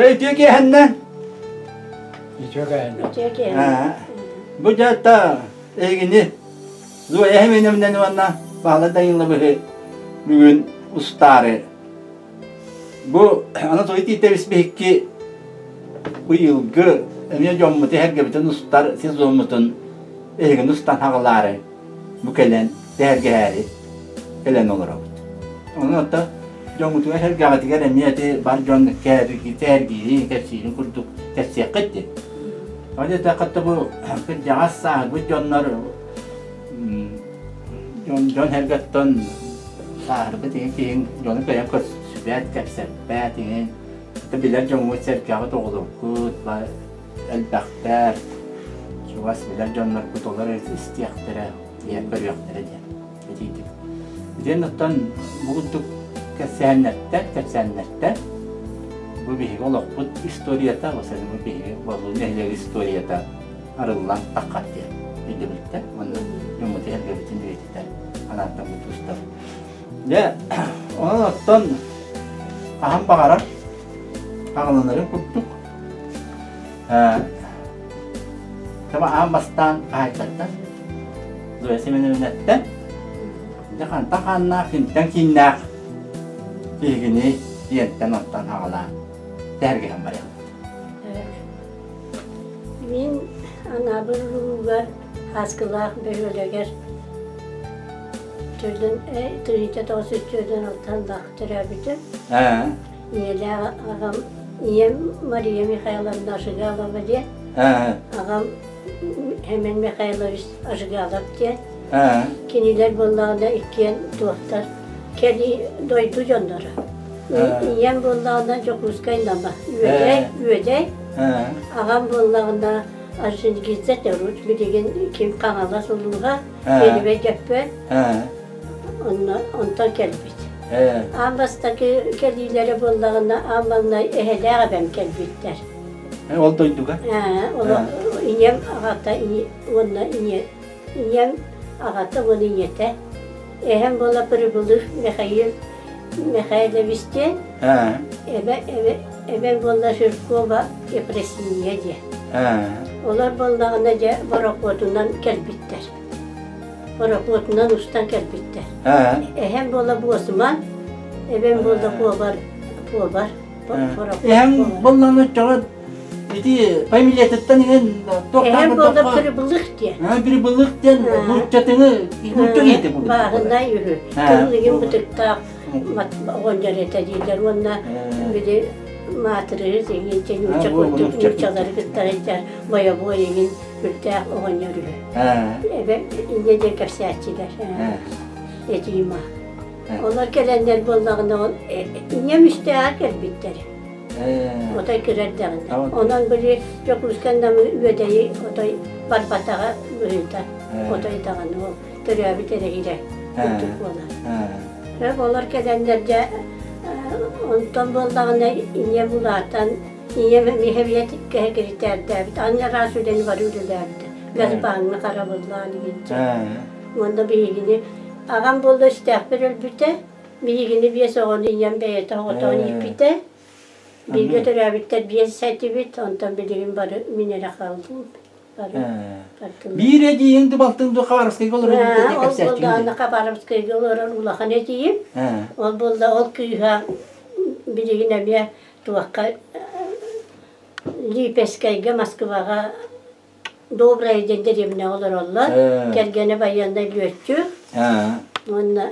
Дьэ үтүө киэһэннэ. Үтүө киэһэннэ. Үтүө киэһэннэ. Бу дьаата эһигини Зоя Семеновнаны уонна Баһылай Даниловиһы бүгүн устаары. Бу Анатолий Титович биһикки быйылгы эмиэ дьоммуту эһэргэбитин устар сезоммутун эһигини устан хаҕылаары бу кэлэн тэһэргэһээри кэлэн олоробут. Онон оттон дьоҥҥутугар сэргэҕитигэр эмиэ ити бар дьон тэһэргиирин, кэпсиирин курдук кэпсиэххит дии. Ол диэтэххэ бу кырдьаҕас сааһырбыт дьоннор дьон дьон сэргэттэн сааһырбыт иһин киһиҥ дьону кыайан көрсүбэт, кэпсэппэт иһин билэр дьоҥҥут сэргэҕит оҕолоргут элбэхтэр, чугас билэр дьонноргут олор истиэхтэрэ, ийэн көрүөхтэрэ диэн этиитик. Диэн оттон бу курдук кэпсээннэртэн, кэпсээннэртэн бу биһиги олохпут историята, бу биһиги Болуу нэһилиэк историята арыллан таххар диэн өйдөбүлтэн уонна дьоммут эһэргэбитин үйэтитэр анааттаммыт устар. Дьэ, онон оттон хаһан баҕарар аҕаланарын курдук Таба аан бастаан хаһаайкаттан Зоя Семеновнаттан дьэ хантан хааннаах, кимтэн кииннээх киһигини ийэттэн оттон аҕалаан тэһэргэһэн барыахпыт. Мин Анаабыр улууһугар Һааскылаах бөһүөлэгэр төрдүн тыһыынча 946 төрөөбүтүм. Ийэлээх аҕам, ийэм Мария Михайловна Ожигалова диэн, аҕам Хэмэн Михайлович Ожигалов диэн. Кинилэр буоллаҕына иккиэн туохтар кэлии дойду дьонноро. Ийэм буоллаҕына Дьокуускай Нама, Үөдэй, Үөдэй. Аҕам буоллаҕына Аржингидзе Терут, билигин ким Хаҥалас улууһа, Пиэрибэй Дьөппөн. Онно онтон кэлбит. Аан бастакы кэлиилэрэ буоллаҕына, аан маҥнай эһэлээх эбэм кэлбиттэр. Ол дойдуга? Ийэм аҕата уонна ийэм аҕата уонна ийэтэ. Эһэм буола Прибылых Михаил Михайлович диэн. Эбэ, эбэ, эбэм буолла Жиркова Ефросинья диэн. Олор буоллаҕына дьэ борохуотунан кэлбиттэр. Борохуотунан устан кэлбиттэр. Эһэм буола буосуман, эбэм буола повар, повар. Эһэм буоллаҕына оччоҕо ити фамилиятыттан иһэн Эһэм буола Прибылых диэн. Прибылых диэн нууччатыҥы нуучча киһитэ буолбут. Бааһынай үһү. Кыллыгын бытыктаах оҕонньор этэ дииллэр уонна били маатырыһыт иҥин нуучча курдук нууччалары кытта сылдьар бойобуой иҥин Үрдээх оҕонньор үһү. Эбэ инньэ диэн кэпсээччилэр. Этиима. Олор кэлэннэр буоллаҕына ол ийэм үстээҕэр кэлбиттэр. Отой кыра эрдэҕинэ. Онон били Дьокуускай Намы Үөдэйи отой барбатаҕа быһыыта. Отой даҕаны ол төрөөбүт эрэһирэ курдук буолар. Олор кэлэннэр дьэ онтон буоллаҕына ийэм улаатан Ийэм эмиэ киһи киритээрдээбит, аны араас үлэни бары үлэлээбитэ. Газбааҥҥа харабыллаан иһинчэ. Уонна биһигини аҕам буолла истээхпэр өлбүтэ. Биһигини биэс оҕону ийэм бэйэтэ оҕотоон ииппитэ. Бииргэ төрөөбүттэр биэс этибит, онтон билигин бары мин эрэ хааллым. Биир эдьиийиҥ ду балтыҥ ду Хабаровскайга олорор Ол буоллаҕына Хабаровскайга олорор улахан эдьиийим. Ол буолла ол кыыһа билигин эмиэ туохха Липецкэйгэ, Москваҕа Доброе диэн дэриэбинэҕэ олороллор. Кэргэнэ байыаннай лүөччүк. Уонна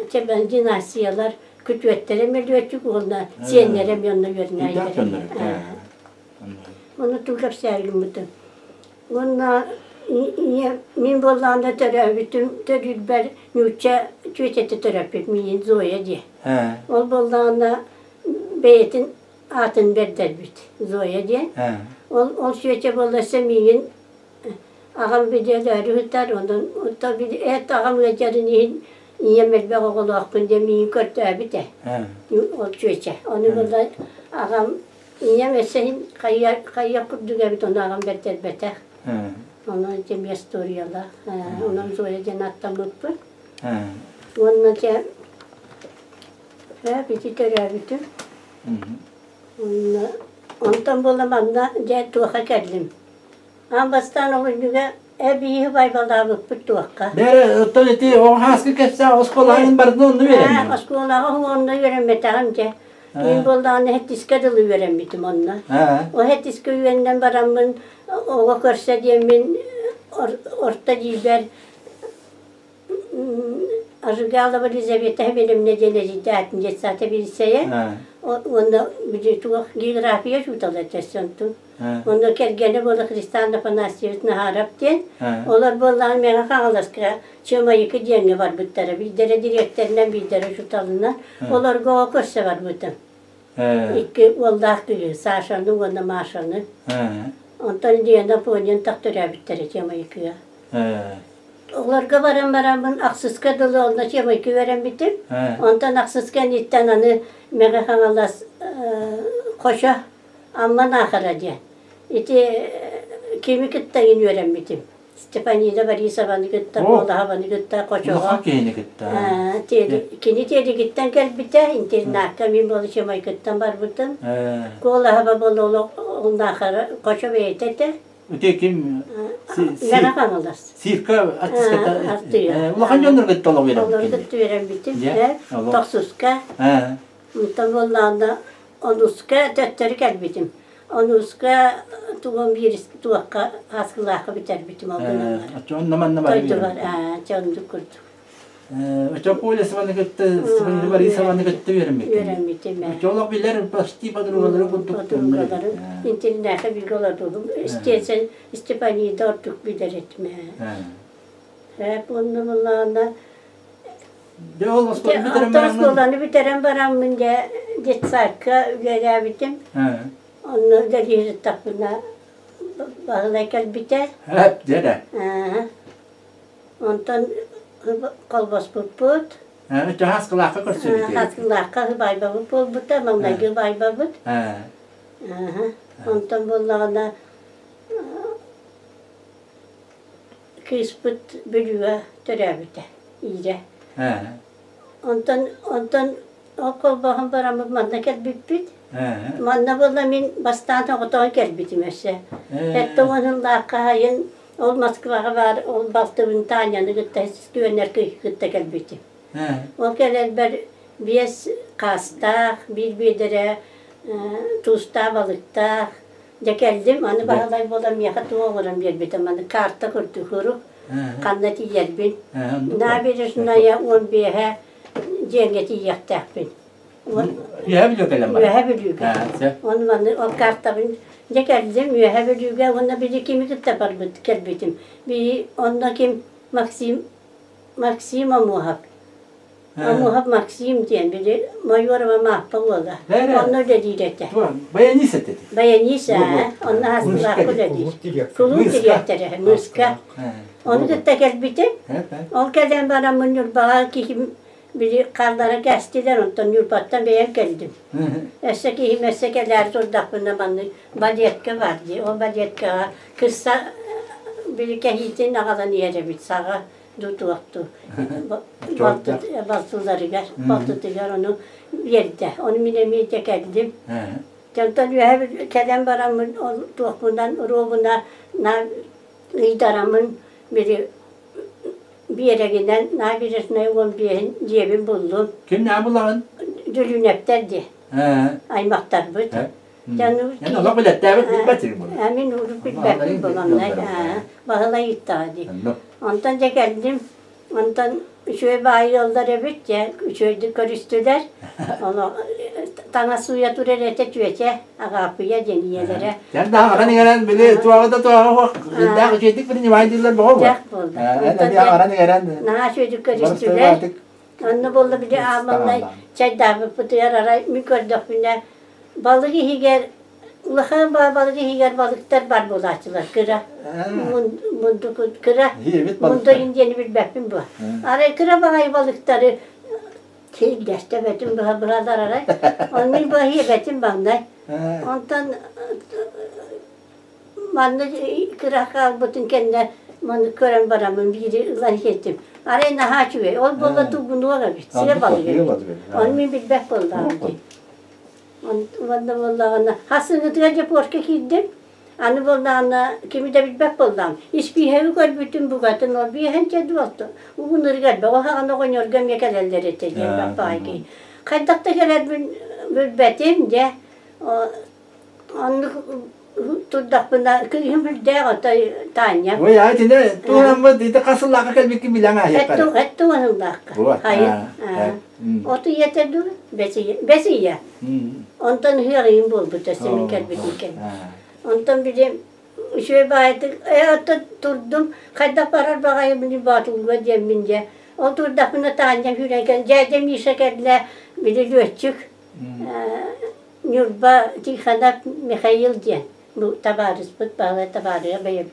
династиялар күтүөттэрэ эмиэ лүөччүк уонна сиэннэрэ эмиэ онно үөрэнээччилэр. Ону тыл кэпсээри гыммытым. Уонна мин буоллаҕына төрөөбүтүм, төрүүрбэр нуучча түөтэтэ төрөппүт миигин Зоя диэн. Ол буоллаҕына бэйэтин аатын бэрдэрбит Зоя диэн. Ол ол сүөчэ буолла өссө миигин аҕам билиэлээри ыытар, онон эт аҕам ыалдьарын иһин ийэм элбэх оҕолоохпун диэн миигин көрдөөбүт ээ. Ол чүөчэ. Ону буолла аҕам ийэм өссө иһин хайыа хайыах курдук эбит, ону аҕам бэрдэрбэтэх. Онон ити эмиэ историялаах. Онон Зоя диэн ааттаммыппын. Уонна дьэ Ээ, ити төрөөбүтүм. Уонна Онтон буола манна дьэ туоха кэллим. Аан бастаан олунньуга эбииһи байбалаабыппыт туохха. Бэрэ, оттон ити оҕо хааскы кэпсээ оскуолаҕын бардын онно үөрэнним. Оскуолаҕа онно үөрэммэтэҕим дьэ. Киин буоллаҕына хэттискэ дылы үөрэммитим онно. Ол хэттискэ үөрэнэн бараммын оҕо көрсө диэммин орто дьиибэр Ажигалова Елизавета Семеновна диэн эдьиийдээтин детсада билсэйэ уонна туох география учуутала этэ онтун. Онно кэргэнэ буола Христиан Афанасьевич Наһаарап диэн. Олор буоллаҕын Мэҥэ Хаҥаласка Чыамайыкы диэҥҥэ барбыттара. Биирдэрэ дириэктэринэн, биирдэрэ учууталынан. Олорго оҕо көрсө барбытым. Икки уоллаах киһи, Сашаны уонна Машаны. Онтон Лена Фонин тах төрөөбүттэрэ Чыамайыкыга. Олорго баран бараммын ахсыска дылы онно Чыамайыкы үөрэммитим. Онтон ахсыска инниттэн аны Мэҥэ Хаҥалас Хочо Амма Наахара диэн. Ити кими кытта иҥин үөрэммитим. Степанида Борисованы кытта, Буолаһабаны кытта, Хочоҕо. Улахан киһини кытта. Кини Тиэлигиттэн кэлбитэ, интернакка мин буола Чымайкыттан барбытым. Куолаһаба буола ол Наахара Хочо бэйэтэ этэ. Ити ким? Мэҥэ Хаҥалас. Цирка артыыската. Улахан дьоннор кытта олох үөрэммит. Олору кытта үөрэммитим. Тохсуска. Онтон буоллаҕына Онуска төттөрү кэлбитим. Онуска тугум биир туохха Аскылаахха бүтэрбитим ол гынан баран. Оччо онно манна бары Дойдубар аа чэ оннук курдук. Оччо Коля Саваны кытта Степан Борисованы кытта үөрэммиккин. Үөрэммитим ээ. Оччо олох билэр почти подругалары курдук Подругалары интеллинээхэ бииргэ олордубум. Степан Степанида ордук билэр этим ээ. Ээ уонна буллаҕына Дьэ ол оскуоланы бүтэрэн Оттон оскуоланы бүтэрэн бараммын дьэ детсадка үлэлээбитим. Онно үлэлии сыттахпына Баһылай кэлбитэ. Дьэ да. Онтон холбоспуппут. Хаскылаахха көрсүбүт. Хаскылаахха баайбабыт буолбута, маҥнайгы баайбабыт. Онтон буоллаҕына Кыыспыт Бүлүүгэ төрөөбүтэ, Иирэ. Онтон онтон ол холбоһон бараммыт манна кэлбиппит. Манна буолла мин бастаан оҕотоон кэлбитим өссө. 70 сыллаахха сайын ол Москваҕа баар ол балтыбын Таняны кытта үөнэр кытта кэлбитим. Ол кэлэрбэр биэс хаастаах, биир биэдэрэ туустаах балыктаах, Дьэ кэллим, аны Баһылай буолан миэхэ туох оҥорон биэрбитэ, маны карта курдук урук, ханна тиийэрбин. Набережная 15-э дьиэҥҥэ тиийиэхтээхпин. Үөһэ Бүлүүгэ кэлэн баран. Үөһэ Бүлүүгэ. Оны маны ол картабын дьэ кэллим Үөһэ Бүлүүгэ уонна били кими кытта барбыт кэлбитим. Би онно ким Максим Максим Омуоһап Омуоһап Максим диэн били Майорова Мааппа уола. Онно үлэлиир этэ. Баянист этэ. Баянист ээ. Онно Хаскылаахха үлэлиир. Кулууп дириэктэрэ Мыска. Ону кытта кэлбитим. Ол кэлэн бараммын Ньурбаҕа киһим били хааллара кээстилэр, онтон Ньурбаттан бэйэм кэллим. Өссө киһим өссө кэлээри турдахпына маннык балетка бар дии. Ол балеткаҕа кырса били кэһиитин аҕалан иһэр эбит саҕа тутуохту балтыларыгар балтытыгар ону биэрдэ ону мин эмиэ дьэ кэллим онтон үөһэ кэлэн бараммын ол туохпунан уруобуна ыйдараммын били биэрэгинэн набережная 15-ин дьиэбин буллум ким булаҕын Дүлүүнэптэр дии аймахтарбыт Эн олох билэттээбит билбэт сирим буолар. Мин урут билбэппин буоланнай баһылай ыыттаҕа дии. Онтон дьэ кэллим. Онтон үчүгэй баайы ыаллар эбит дьэ үчүгэйдик көрүстүлэр. Ону таҥас сууйа турар этэ чүөчэ Агааппыйа диэн ийэлэрэ. Дьэн да аҕаран иҥэрэн били туаҕа да туаҕа хуох дээх үчүгэйдик принимай дииллэр боҕо буо. Дьэх буолла. Эн аҕаран иҥэрэн наһаа үчүгэйдик көрүстүлэр. Онно буолла били аамаллай чайдаабыппытыгар арай мин көрдөхпүнэ балык иһигэр улахан балык иһигэр балыктар бар буолааччылар кыра мунду кыра мунду диэни билбэппин буо арай кыра баҕайы балыктары сирдэстэбэтим быһа быһалар арай ол мин бу иһибэтим маҥнай онтон Манна кыра хаалбытын кэннэ маны көрөн бараммын биири ылан иһиэтим. Арай наһаа үчүгэй. Ол буолла тугунуох эбит, сыа балык эбит. Ону мин билбэт буоллаҕым дии. Уонна буоллаҕына хассыҥҥытыгар дьопуоска киирдим. Аны буоллаҕына кими да билбэт буоллаҕым. Испииһэги көрбүтүм букатын ол биэһэнчэ дуолта угунарыгар бөҕө хаҕан оҕонньорго эмиэ кэлэллэр этэ диэн баппаҕай киһи. Хайдах да кэлэрбин билбэтим дьэ. Оннук турдахпына кыыһым үрдээх отой Таня. Ой, аа итини туһанаммыт ити хас сыллаахха кэлбиккин билэн ааһыахха. Эттэ уонуллаахха. Хайы. От ийэтэ дуу? Бэс ийэ. Онтон ыһыаҕыйым буолбута симин кэлбитин кэннэ. Онтон били үчүгэй баайытык ээ оттон турдум хайдах барар баҕайыбын Боотулга диэммин дьэ. Ол турдахпына Таня сүүрэн кэлэн дьээдьэ Миша кэллэ били лүөччүк Ньурба Тихонов Михаил диэн бу табаарыспыт Баһылай табаарыһа бэйэбит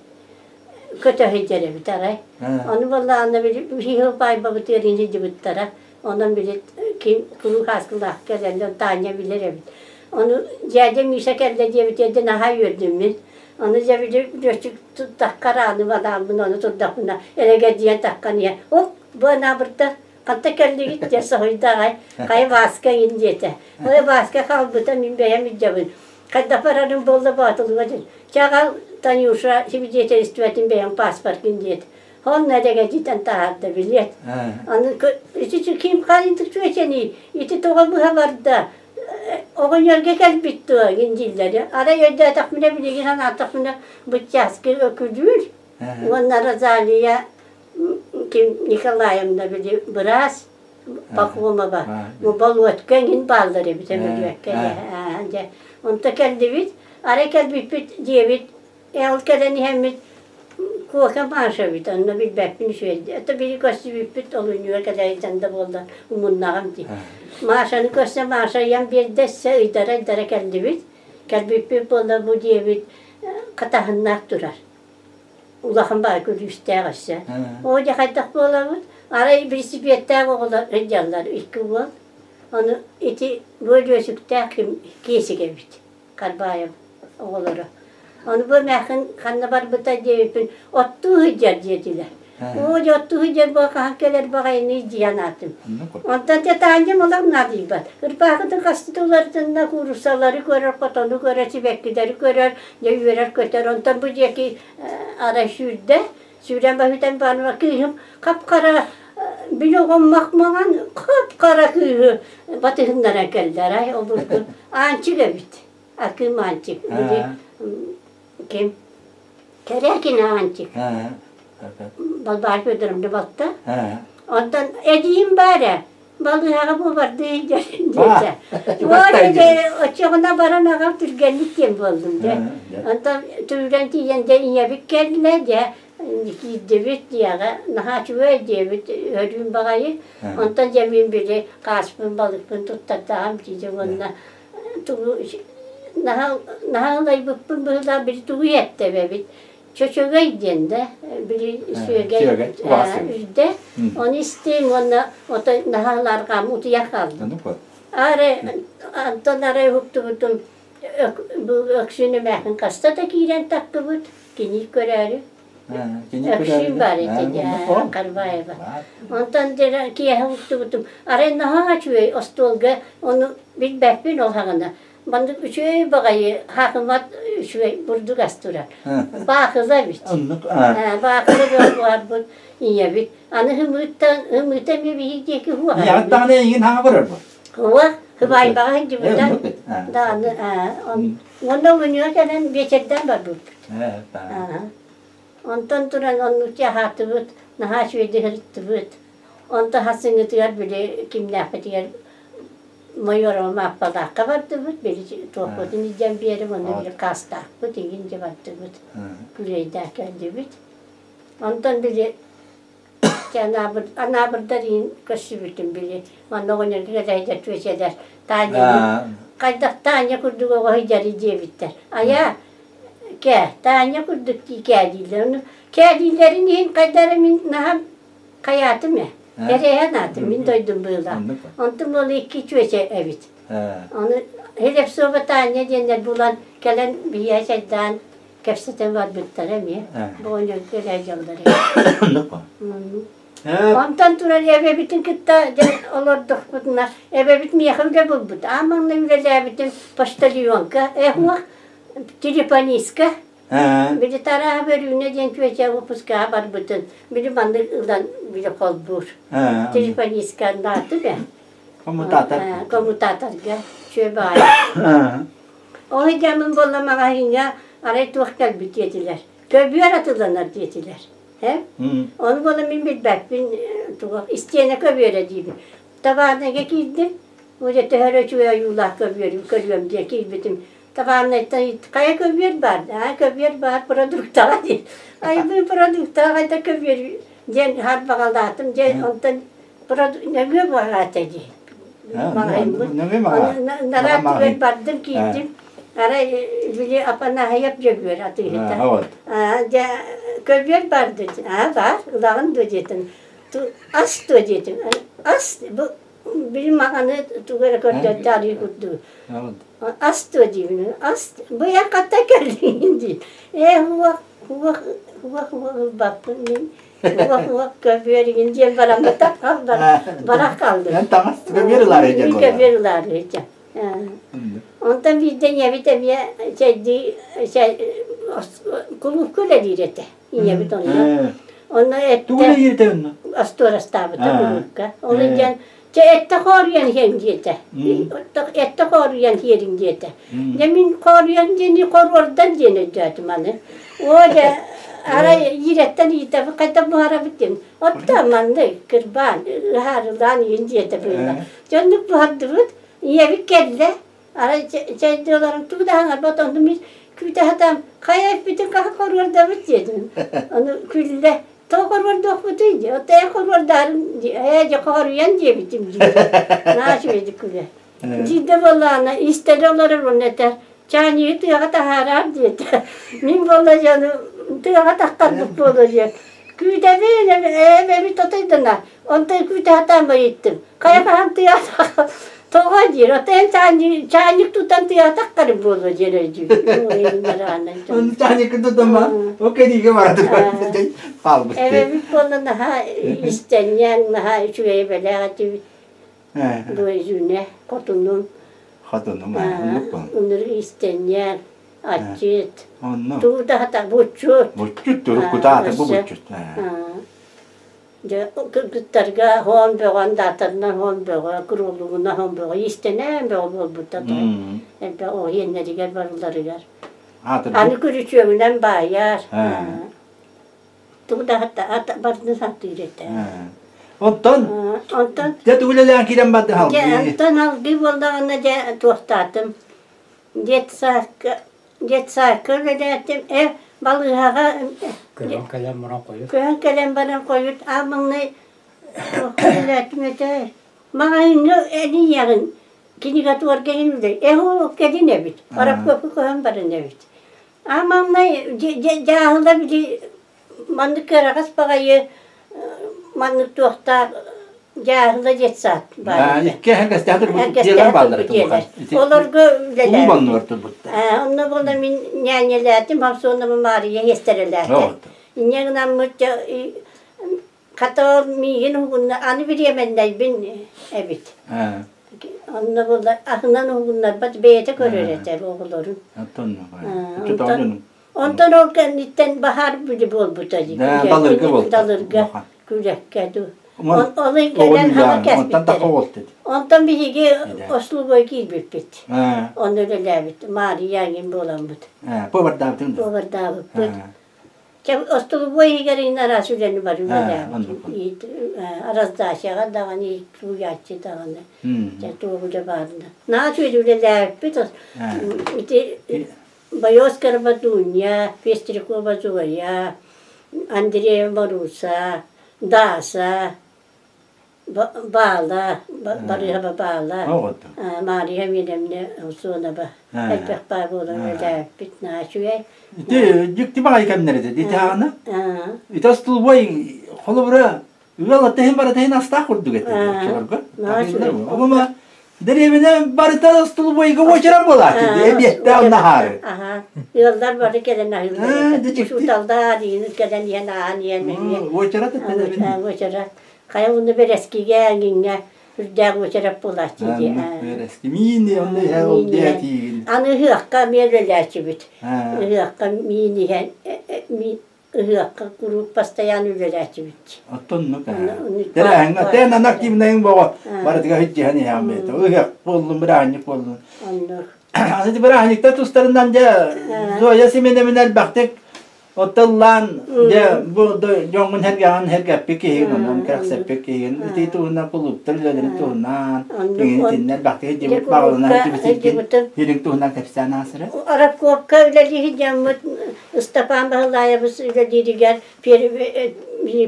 көтө сылдьар эбит арай. Ону буоллаҕына били биһиги баайбабытыгар сылдьыбыттара. Онон били ким куруук ааскылаах кэлэллэр Таня билэр эбит. Ону дьээдьэ Миша кэллэ диэбитигэр дьэ наһаа үөрдүм мин. Ону дьэ били лүөччүк таххар ааны банааммын ону турдахпына элэгэлдьийэн таххан иһэ ок бу анаабырдар Ханта кэллигит диэн соһуйда аҕай. Хайа Бааска иҥин диэтэ. Ой Бааска хаалбыта мин бэйэм илдьэбин. Хайдах барарым буолла Боотулуга диэн. Чэ аҕал Танюша свидетельствотын бэйэм паспорткын диэт. Онно эрэгэдьитэн таһаарда билиэт. Аны ити ким хаайынтык чүөчэний? Ити тоҕо быһа барда? Оҕонньорго кэлбит дуо иҥин дииллэр. Арай өйдөөтөхпүнэ билигин санаатахпына быччааскы өкүлүүр. Уонна Розалия ким Николаевна били быраас Пахомова бу Болуотка эҥин бааллар эбит Өмөлүөккэ дьэ онто кэллибит арай кэлбиппит диэбит ол кэлэн иһэммит Кока Маша эбит онно билбэппин үчүгэйдик это били көрсүбүппүт олунньуга кэлэ да буолла умуннаҕым дии Машаны көрсө Маша ыйан биэрдэ өссө ыйдара-ыйдара кэллибит кэлбиппит буолла бу диэбит хатаһыннаах турар улахан баай күлүүстээх өссө. Оо дьэ хайдах буолабыт? Арай велосипедтээх оҕолор сылдьаллар икки уол. Ону ити бу Өлүөсүктээх ким Киэсик эбит, Карбаев оҕолоро. Ону бу эмээххин ханна барбыта диэбиппин оттуу сылдьар диэтилэр. Оо дьэ оттуу сылдьар буо хаһан кэлэр баҕайыный дии санаатым. Онтон дьэ Таанньам олох наадыйбат. Ырбаахытын хастыта уларытынна кууруссалары көрөр, хотону көрөр, сибэккилэри көрөр, дьэ үөрэр-көтөр. Онтон бу диэки арай сүүрдэ, сүүрэн баһыйтан баран кыыһым хап-хара били оҕом мах-маҥан хап-хара кыыһы батыһыннаран кэллэ арай обургу Аанчык эбит. Акыым Аанчык. Били ким? Кэрээкин Аанчык. Балбаара Федоровна балта. Онтон эдьиийим баар ээ, балыыһаҕа буобардыы диэтэ. Оччоҕуна баран аҕам түргэнник диэн буоллум дьэ. Онтон түргэн тиийэн дьэ ийэбит кэллэ дьэ киирдибит дьиэҕэ наһаа үчүгэй диэбит өрүүн баҕайы. Онтон дьэ мин били хааспын балыкпын туттардаҕым дии уонна тугу наһаа наһаа ылайбыппын быһыылаах били тугу иһэттэбэбит чөчөгөй диэн да били сүөгэй үрдэ ону истиим уонна отой наһааларҕаам утуйа хааллым аары антон арай уһуктубутум бу Өксүүн эмээхин хаста да киирэн тахтыбыт кини көрөөрү Өксүүн баар этэ Карбаева онтон киэһэ уһуктубутум арай наһаа үчүгэй остуолга ону билбэппин ол хаҕына Маннык үчүгэй баҕайы хаакымат үчүгэй бурдук ас турар. Баахыла эбит. Баахыла буолбут ийэбит. Аны ымыыттан ымыыта эмиэ биһиги диэки уһуоҕа. Ийэҕит даҕаны эйигин хаҥа көрөр бу. Уо, хыбаайбаҕа сылдьыбыта. Даҕаны уонна олунньуга кэлэн биэчэрдээн барбыппыт. Онтон туран оннук аһаатыбыт, наһаа үчүгэйдик сырыттыбыт. Онтон хасыҥҥытыгар били кимнээхпитигэр Майорова Мааппалаахха бардыбыт, били туохпутун илдьэн биэрим, онно били каастаахпыт, игин дьэ бардыбыт, күлэйдээх кэллибит. Онтон били Анаабырдар иин көрсүбүтүм били манна оҕонньорго кэлэйдэр түөчэлэр Таня хайдах Таня курдук оҕо сылдьарый диэбиттэр. Айаа кээ Таня курдук дии кээ дииллэр. Ону кээ дииллэрин иһин хайда эрэ мин наһаа Хайаатым ээ, эрэйэн аатым, мин дойдум быылаах. Онтум ол икки чүөчэ эбит. Ону Хлебцова Таня диэннэр булан кэлэн биһиэхэ чайдаан кэпсэтэн барбыттара эмиэ. Бу оҕонньорго элээ дьаллар. Онтон турар эбэбитин кытта дьэ олордохпутуна эбэбит миэхэ үлэ булбут. Аан маҥнай үлэлээбитим почтальонка, эһуох телефонистка. Били Тарааһа Бөрүүнэ диэн чүөчэ выпускаҕа барбытын били маннык ылан били холбуур. Телефонистка нааты бэ. Коммутатор. Коммутаторга чүө баайа. Ол дьамын буолла маҕаһыыҥҥа арай туох кэлбит диэтилэр. Көбүөр атыланар диэтилэр. Ону буола мин билбэппин тугу истиэнэ көбүөрэ диибин. Табаарныйга киирдим. Уже төһө үчүгэй ойуулаах көбүөрүм көрүөм диye киирбитим. Табаарнайтан хайа көбүөр баар? Аа көбүөр баар продуктаҕа диэн. Айбын продуктаҕа хайда көбүөр диэн харбаҕалаатым. Дьэ онтон нөҥүө баҕаата дии. Маҕайбыт. Нараат түгэн бардым киирдим. Арай били Апанаһайап Дьөгүөр атыыһыта. Дьэ көбүөр бар дии. Аа баар ылаҕын дуо диэтим. Ас дуо диэтим. Ас бу били маҕаны тугу эрэ көрдөрдө арыы курдук. Ас дуо диибин. Ас бу эн хантан кэллиҥ дии. Ээ уох уох уох уох ылбаппын мин. Уох уох көбүөр игин диэн бараммыта барах хаалдым. Эн таҥас көбүөр ылаары дьэ Көбүөр ылаары дьэ. Онтон биирдэ ийэбит эмиэ чэйдии кулуупка үлэлиир этэ. Ийэбит онно. Онно эттэ Тугу үлэлиир этэ онно? Остуорастаабыта кулуупка. Ол диэн чэ этте хоруйан иһэн диэтэ. Этте хоруйан иһиэриҥ диэтэ. Дьэ мин хоруйан диэни хоруордан диэн өйдөөтүм аны. Оо дьэ арай иирэттэн иитэбит хайдах буһарабыт диэн. Отто маннык кырбаан ыһаарылаан иһин диэтэ быыла. Дьоннук буһардыбыт. Ийэбит кэллэ. Арай чэйдии олорон тугу да саҥарбат, онно мин күүтэ сатаан, хайа эппитин хаһан хоруордабыт диэтим. Ону күллэ. Тоҕо хоруордуохпутуй дии, оттон эн хоруордаарын ээ дьэ хоруйан диэбитим дии. Наһаа үчүгэйдик күлэ. Дьиидэ буоллаҕына истэрэ олорор уонна этэр, чаанньыгы тыаҕа таһаараар диэтэ. Мин буолла дьону тыаҕа тахтарбыт буолуо диэн. Күүтэбин, эбэбит отойдона, онтон күүтэ сатаан байыттым. Хайа хаһан тыаҕа тоҕо диир, оттон эн чаанньык тутан тыаҕа буолуо диэн өйдүүр. Ону чаанньыккын тутан ба, ол кэриигэ бара хаалбыт. Эбэбит буолла наһаа истэнньэҥ, наһаа үчүгэй эбэлээх этибит. Дуойзүүнэ, хотунум. Хотунум, оннук бу. Ыныр истэнньэҥ, аччыт. Онно. Тугу да хата буччут. Буччут, туруккутаата бу буччут. Дьэ, кыргыттарга хоон бөҕө, андаатарынан хоон бөҕө, куруолугунан хоон бөҕө, иистэнэн бөҕө буолбута элбэх оҕо иэннэригэр барыларыгар. Аны күрүчүөгүнэн баайар. Тугу да барытын сатыыр этэ. Онтон Онтон дьэ тугу үлэлээн киирэн барды дьэ онтон алгыы буоллаҕына дьэ туохтаатым. Детсадка детсадка үлэлээтим. Э балыыһаҕа Көһөн кэлэн баран хойут. Көһөн кэлэн баран хойут аа маҥнай туохха үлэлээтим этэ. Маҕаһыыҥҥа энийэҕин кинигатуорга үлэ. Э ол кэлин эбит. Араппыапка көһөн баран эбит. Аа маҥнай дьааһыла били маннык кыараҕас баҕайы маннык туохтаах дьааһыла детсад баар Икки эһэҥкэстээх турбут дьиэлэр бааллар Олорго үлэлээбит. Оннугар турбуттар. Онно буолла мин ньээньэлээтим, Хамсуонова Маарыйа иэстэрэлээтэ. Инньэ гынаммыт хата ол миигин уһугунна аны бириэмэннэйбин эбит. Онно буолла аһынан уһугуннарбат бэйэтэ көрөр этэ оҕолорун. Онтон ол кэнниттэн баһаар били буолбута дии. Далырга буолта. Далырга күрэккэ дуу. Ол кэлэн хаба кэспиттэрэ. Онтон биһиги услугой киирбиппит. Онно үлэлээбит. Маарыйа эҥин буоламмыт. Повардаабытыҥ да? Повардаабыппыт. Остолобуой иһигэр иһин араас үлэни бары үлэлээбит. Раздачаҕа даҕаны, сууйааччы даҕаны. Дьэ туох үлэ баарына. Наһаа үчүгэй үлэлээбиппит. Ити Боёскорова Дуня, Пестрякова Зоя, Андреева Маруса, Даса, Баала, Барыһаба Баала, Мария Милемне Усонова элбэх баар буолан үлэлээбиппит наһаа үчүгэй. Ити дьикти баҕайы кэмнэр этэ ити аана. Ити остолобуой холобура ыал атыһын баратыһын астаах курдук этэ оччолорго. Обама Дэриэбинэ барыта остолобуойга уочарат буолааччы дии, эбиэттээх наһаары. Аха. Ыаллар бары кэлэн аһыыллар. Ээ, дьикти. Учууталлар иһин кэлэн иһэн ааһан иһэн эмиэ. Уочарат этэ Уочарат. Хайа уну бэрэскигэ эҥиҥҥэ үрдээх уочарат буолааччы дии. Бэрэски миин онно иһэ ол диэтиигин. Аны ыһыахха эмиэ үлэлээччибит. Ыһыахха миин иһэн ыһыахха куруук постоянно үлэлээччибит. Оттоннук Тэрээһиҥ тээн аны активнайыҥ боҕо барытыгар сылдьыһан иһэҕин бэйэтэ. Ыһыах буоллун, бырааһынньык буоллун. Оннук. Аны ити бырааһынньыктар тустарынан дьэ Зоя Семеновна элбэхтик оттоллаан дьэ бу дьоҥҥун сэргэҕин сэргэппит киһигин, онон кэрэхсэппит киһигин ити туһунан кулууптар үлэлэрин туһунан итиннэр элбэхтик сылдьыбыт баҕалана сылдьыбыт сириҥ туһунан кэпсээн аасыра. Рабкопка үлэлиир дьоммут Ыстапаан Баһылаайабыс үлэлииригэр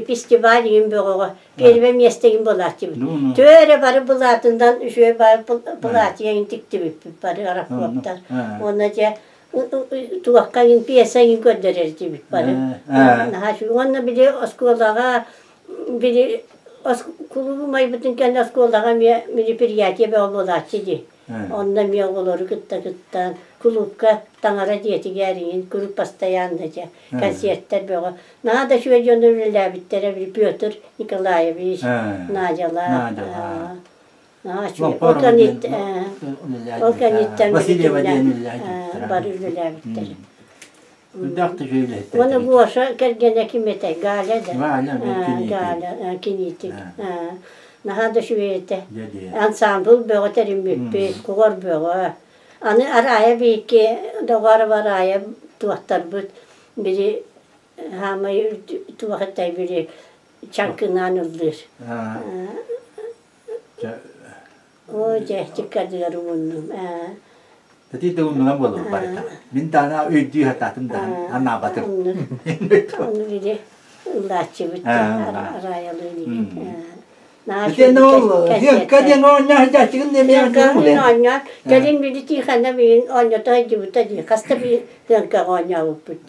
фестиваль иһин бөҕөҕө первое место иһин буолааччыбыт. Төһө эрэ бары былаатынан үчүгэй бары былаатыйа иһин тиктибиппит бары рабкоптар. Уонна дьэ туохха иһин пьеса иһин көрдөрөр этибит бары. Наһаа үчүгэй. Уонна били оскуолаҕа били кулуубум айбытын кэннэ оскуолаҕа эмиэ мероприятие бөҕө буолааччы дии. Онно эмиэ оҕолору кытта кыттан, кулуупка таҥара дьиэтигэр иҥин куруук постоянно дьэ концерттэр бөҕө. Наһаа да үчүгэй дьону үлэлээбиттэрэ Петр Николаевич, Надялаах. Наһаа үчүгэй. Ол кэнниттэн ол кэнниттэн бары үлэлээбиттэрэ. Уонна Гоша кэргэнэ ким этэй? Галя да? Галя, киниитик. Наһаа да үчүгэй этэ. Ансамбль бөҕө тэриммиппит, кугар бөҕө. Аны Араайа биһикки Доҕоров Араайа туохтарбыт били хаамай туох этэй били чаҥкынаан ыллыыр. Оо, дьэ, чиккардыгар ууннум. Ээ. Тэтий да умнуган буолуо барыта. Мин даана өйдүү сатаатым дахан анаабатым. Ону били ыллааччыбыт араайалыын игин. Итиэннэ ол Хыакка диэн оонньоо сылдьааччыгын диэн оонньоон кэлин били Тихона билин оонньото сылдьыбыта дии хаста би Хыаккаҕа оонньообуппут.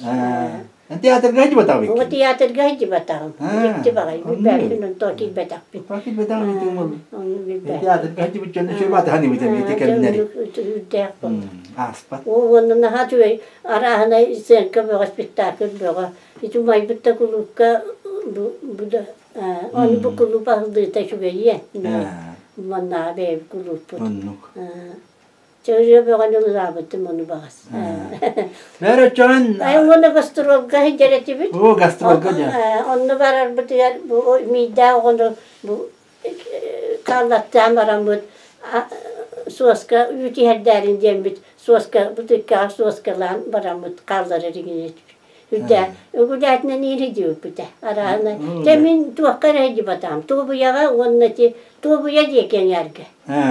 Театрга сылдьыбатаҕым Оҕо театрга сылдьыбатаҕым. Дьикти баҕайы. Билбэппин, онтоо киирбэтэхпин. Киирбэтэҕим итин ол. Ону билбэппин. Театрга сылдьыбыт дьон үчүгэй баатахан ибит ити кэмнэри. Үрдээх буолла. Ааспат. О, уонна наһаа үчүгэй арааһынай сценка бөҕө, спектакль бөҕө. Ити умайбыт да кулуупка бу, бу да ону бу кулууп аһыллыыта үчүгэйиэ. Маннааҕы бэйэбит кулууппут. Оннук. Чөрүө бөҕөнү ылаабытым ону баҕас. Бэр оччоҕун Ай уонна гастролга сылдьар этибит. Оо, гастролга дьэ. Онно барарбытыгар бу миийдээх оҕону бу хааллаттаан бараммыт суоска үүт иһэрдээрин диэммит суоска бутыккаҕа суоскалаан бараммыт хаалларар игин этибит. Үрдээ үгүлээтинэн иири диэбиппитэ арааһына. Дьэ мин туохха эрэ сылдьыбатаҕым. Туобуйаҕа уонна ити Туобуйа диэки эҥээргэ.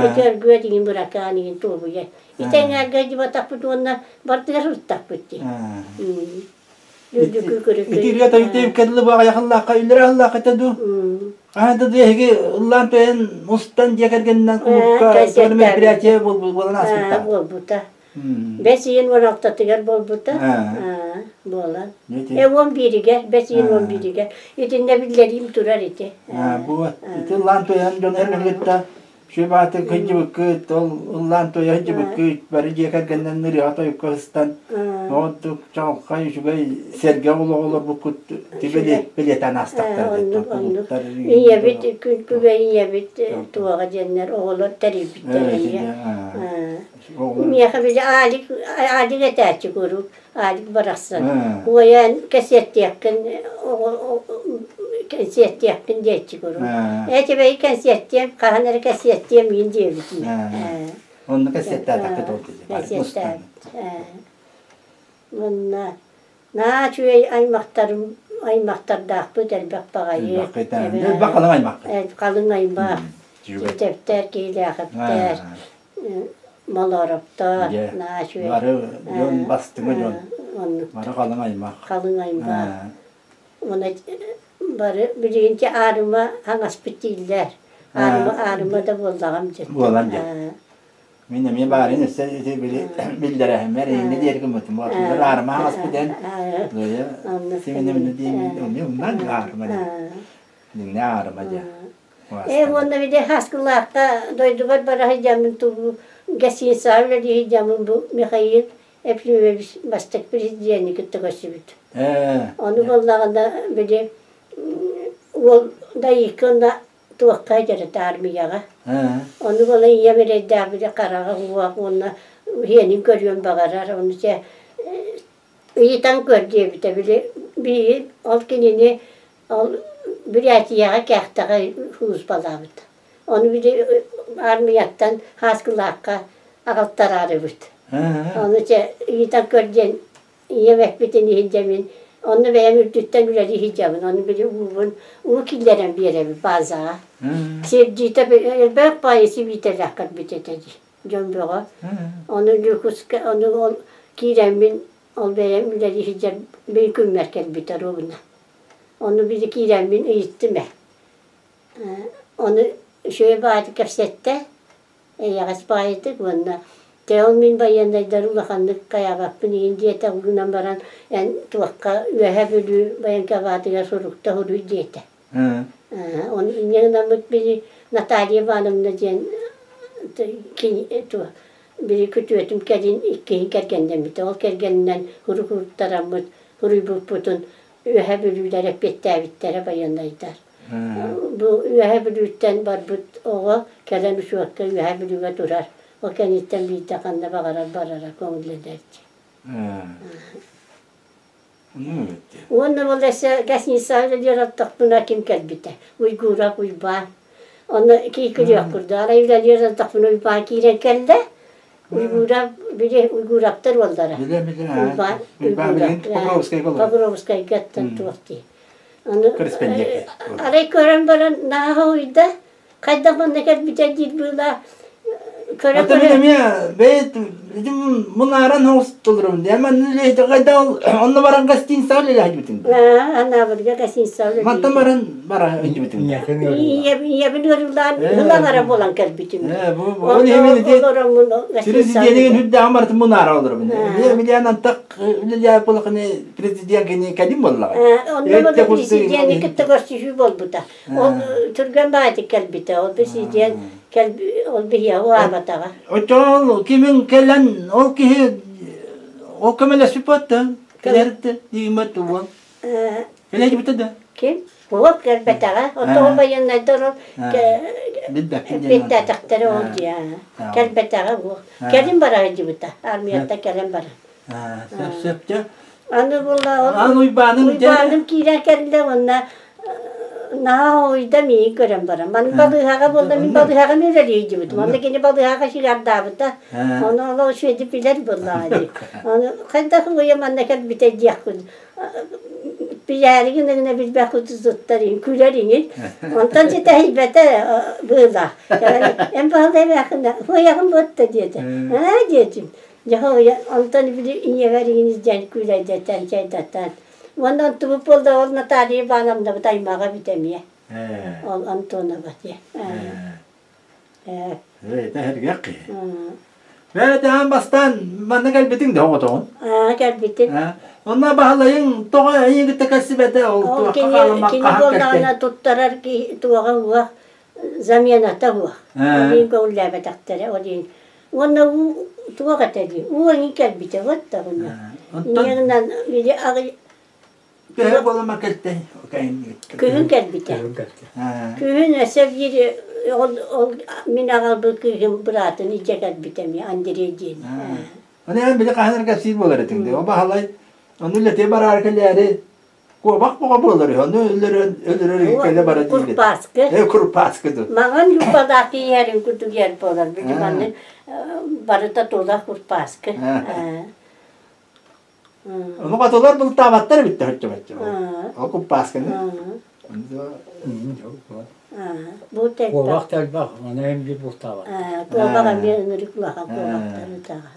Ити Өргүөт иҥин Быракаан иҥин Туобуйа. Ити эҥээргэ сылдьыбатахпыт уонна бардыгар сырыттахпыт дии. Үрдүкү күрүкү. Ити ырыа тойуктайып кэлли бу аҕыйах ыллаахха үллэрэ ыллаахха этэ дуу? Хаһан да эһиги ыллаан төйөн устан дьиэ кэргэнинэн кулуупка мероприятие буолан ааспыта. Буолбута. Бэс ыйын 16-тыгар буолбута. Буолан. 11-игэр, бэс ыйын 11-игэр. Итиннэ биллэриим турар ити. Бу ити ыллаан туйан дьон эргитта Сүбааты кыдьыбыккыт, ол ыллаан туйа сылдьыбыккыт, бары дьиэ кэргэннэн ырыаҕа тойукка сыстан, оҕонтук чаҕылхай үчүгэй сэргэ олоҕу олорбуккут бэлиэтээн аастахтара Оннук, Ийэбит күн күбэй ийэбит туоҕа диэннэр оҕолор тэрийбиттэр эмиэ. Миэхэ били Алик, Алик этээччи куруук, Алик барахсан. Уойан кэсиэттиэххин, кэнсиэртиэххин диэччи куруук. Ээ, кэнсиэртиэм, хаһан эрэ кэсиэттиэм миин диэбитим. Онно кэсиэттээтэххит ол Кэсиэттээбит. Уонна Наһаа үчүгэй аймахтарым аймахтардаахпыт элбэх баҕайы. Элбэх халыҥ аймахпыт. Халыҥ аймах. Тиитэптэр, Киһилээхэптэр, Молооровтор, наһаа үчүгэй. Бары дьон бастыҥа дьон. Бары халыҥ аймах. Халыҥ аймах. Уонна бары билигин аарыма хаҥаспыт дииллэр. Аарыма аарыма да буоллаҕым дьэ. Буолан дьэ. Мин эмиэ баарын өссө ити били биллэрэһиммэр иннэ диэри гыммытым. Буолар аарыма хаҥаспыт эн. Лоя симинэ минэ диэн эмиэ умнан аарыма диэн. Динне аарыма диэн. Ээ уонна били Хаскылаахха дойдубар бара сылдьаммын тугу гостиницаҕа үлэлии сылдьаммын бу Михаил Ефимович бастакы президени кытта көрсүбүт. Ону буоллаҕына били уол Дайыыкка уонна туохха сылдьар армияҕа. Ону буола ийэм эрэйдээх били хараҕа уох уонна иһиэнин көрүөн баҕарар. Ону чэ ыйытан көр диэбитэ. Били биһиги ол кинини ол Бурятияҕа Кяхтаҕа службалаабыт. Ону били аармыйаттан Хааскылаахха аҕалтараарыбыт. Ону чэ ыйытан көр диэн ийэм эппитин иһин дьэ мин онно бэйэм үрдүттэн үлэлии сылдьабын. Ону били уубун уу киллэрэн биэрэбин базаҕа. Сирдьитэ элбэх баайы сибиитэлээх кэлбит этэ дии дьон бөҕө. Ону Дьокуускай ону ол киирэммин ол бэйэм үлэлии сылдьар биир күммэр кэлбитэ ровно. Ону били киирэммин ыйыттым ээ. Ону үчүгэй баҕайытык кэпсэттэ, эйэҕэс баҕайытык уонна чэ ол мин байыаннайдары улаханнык хайаабаппын иһин диэтэ гынан баран эн туохха Үөһээ Бүлүү военкоматыгар сурукта суруй диэтэ. Ону инньэ гынаммыт били Наталья Ивановна диэн били күтүөтүм кэлин иккиһин кэргэннэммитэ. Ол кэргэнинэн сурук уруттараммыт, суруйбуппутун Үөһээ Бүлүүлэр эппиэттээбиттэрэ байыаннайдар. Бу Үөһээ Бүлүүттэн барбыт оҕо кэлэн учуокка Үөһээ Бүлүүгэ турар. Ол кэнниттэн биирдэ ханна баҕарар барара көҥүллэнэр дии. Уонна ол эсэ гостиницаҕа үлэлиир ортохпуна ким кэлбитэ? Уйгуурап Уйбаан. Онно киикилиэх курдук. Арай үлэлиир ортохпуна Уйбаан киирэн кэллэ. Уйгуурап, били Уйгуураптар уоллара. Билэ-билэ. Уйбаан, Уйбаан билигин Покровскайга олорор. Покровскайга оттон туох дии. Аны Корреспондент. арай көрөн баран нааһа уйда. Хайдах манна кэлбитэ диир быылаа. Көрө Ата мин эмиэ бэйэт мунааран оҥостолорум. Эмэн хайда онно баран гостиницаҕа үлэлээбитиҥ. Анаабырга гостиницаҕа үлэлиибин. Мантан баран бара өйдүбүтүҥ. Ийэбин ыарыылаан ылаҥара буолан кэлбитим. Ол иһин Президенигин үрдээҕин барытын мунаара олоробун. Билиэн антах үлэлээбит буолахыны президент кини кэлин буоллаҕа. Онно президени кытта көрсүһүү буолбута. Ол түргэн баҕайытык кэлбитэ. Ол президент ол биһиэхэ уһаабатаҕа. Оччоҕо кимин кэлэн ол киһи ол көмөлөспүт буотта. Кэлэртэ дииммэт уол. Кэлээдибитэ да. Ким? Уол кэлбэтэҕэ. Оттон байыаннайдар ол эппиэттээтэхтэрэ ол дии. Кэлбэтэҕэ уол. Кэлин бара сылдьыбыта. Армияттан кэлэн баран. Сөп сөп дьэ. Аны буолла ол Аны Уйбааным Уйбааным киирэн кэллэ уонна наһаа уйда миигин көрөн баран. Маны балыыһаҕа буолла мин балыыһаҕа үлэлии сылдьыбытым. Онно кини балыыһаҕа сигардаабыта. Ону ол үчүгэйдик билэр буоллаҕа дии. Ону хайдах уйа манна кэлбитэ диэхпин билээри гына билбэх туттар иһин күлэр иҥин. Онтон ситэһийбэтэ быылаах. Эн баһылай эмээххинэ хуйаҕын буотта диэтэ. Аа диэтим. Дьэ онтон били ийэбэр иҥин илдьэн күүлэйдэтэн, чайдатан. Уонна онтубут буолла ол Наталья Ивановнабыт аймаҕа эбит эмиэ. Ол Антонова диэн. Ээ, эһэргэх киһи. Бэйэтэ аан бастаан манна кэлбитиҥ да оҕотоҕун. Аа, кэлбитим. Онно баһылайыҥ тоҕо эйиги кытта кэлсибэтэ ол Ол туохха кини хаалыммакка кини хаһан буоллаҕына кэлтэй? туттарар киһи туоҕа уох замената уох. Ол иһин көҥүллээбэтэхтэрэ ол иһин. Уонна уу туох этэ дии уу эҥин кэлбитэ вот даҕаны. Онтон Инньэ гынан били аҕый төһө буолама кэлтэй? Күһүн кэлбитэ. Күһүн өссө биир ол, ол мин аҕалбыт кыыһым быраатын илдьэ кэлбитэ эмиэ Андрей диэн. Аны эн били хаһан эрэ кэпсиир буолар этиҥ дии. Ол баһылай ону үлэтиэ бараары кэлээри куобах боҕо буолар үһү. Ону өлөрөн өлөрөр кэлэ бара диир. Курпааскы. Э курпааскы ду. Маҥан юбкалаах киһи курдук иһэр буолар. Били маннык барыта тула курпааскы. Ону хотулар бултаабаттар эбит төһөччө Ол куппаасканы. Бу Куобах да элбэх, аны эм биир бултаабат. Куобах эмиэ ынырык улахан куобахтар ытаҕа.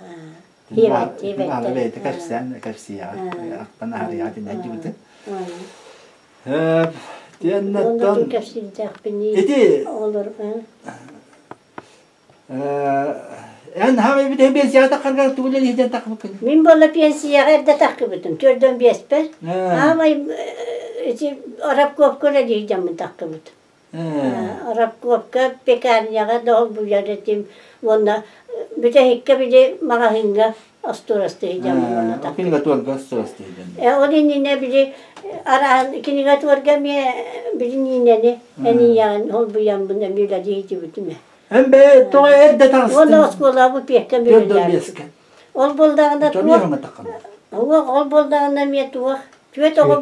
Аны бэйэтэ кэпсээн кэпсиэҕэ ахтан аһарыйаҕа тинэдьибитин. Тиэннэттэн кэпсиирдээхпиний ити оҕолор Эн хаамай бүтэн пенсияҕа таххаргар тугу үлэлиһитэн таххыбыккын? Мин буолла пенсияҕа эрдэ таххыбытым, 45-пэр. Аамай ити Арабковка үлэлии дьаммын таххыбытым. Рабкопка пекарняҕа да холбуйар этим уонна бүтэһиккэ били маҕаһыыҥҥа остуорастыһыйдьаммын уонна Кинигатуорга остуорастыһыйдьан. Ол иннинэ били араан кинигатуорга эмиэ били Ниинэни энийэҕин холбуйаммын эмиэ үлэлии сылдьыбытым ээ. Эн бэйэ тоҕо эрдэ таҕыстыҥ? Уонна оскуолаҕа бу пиэккэм үлэлээбитим. Ол буоллаҕына туох ол буоллаҕына эмиэ туох түөрт оҕо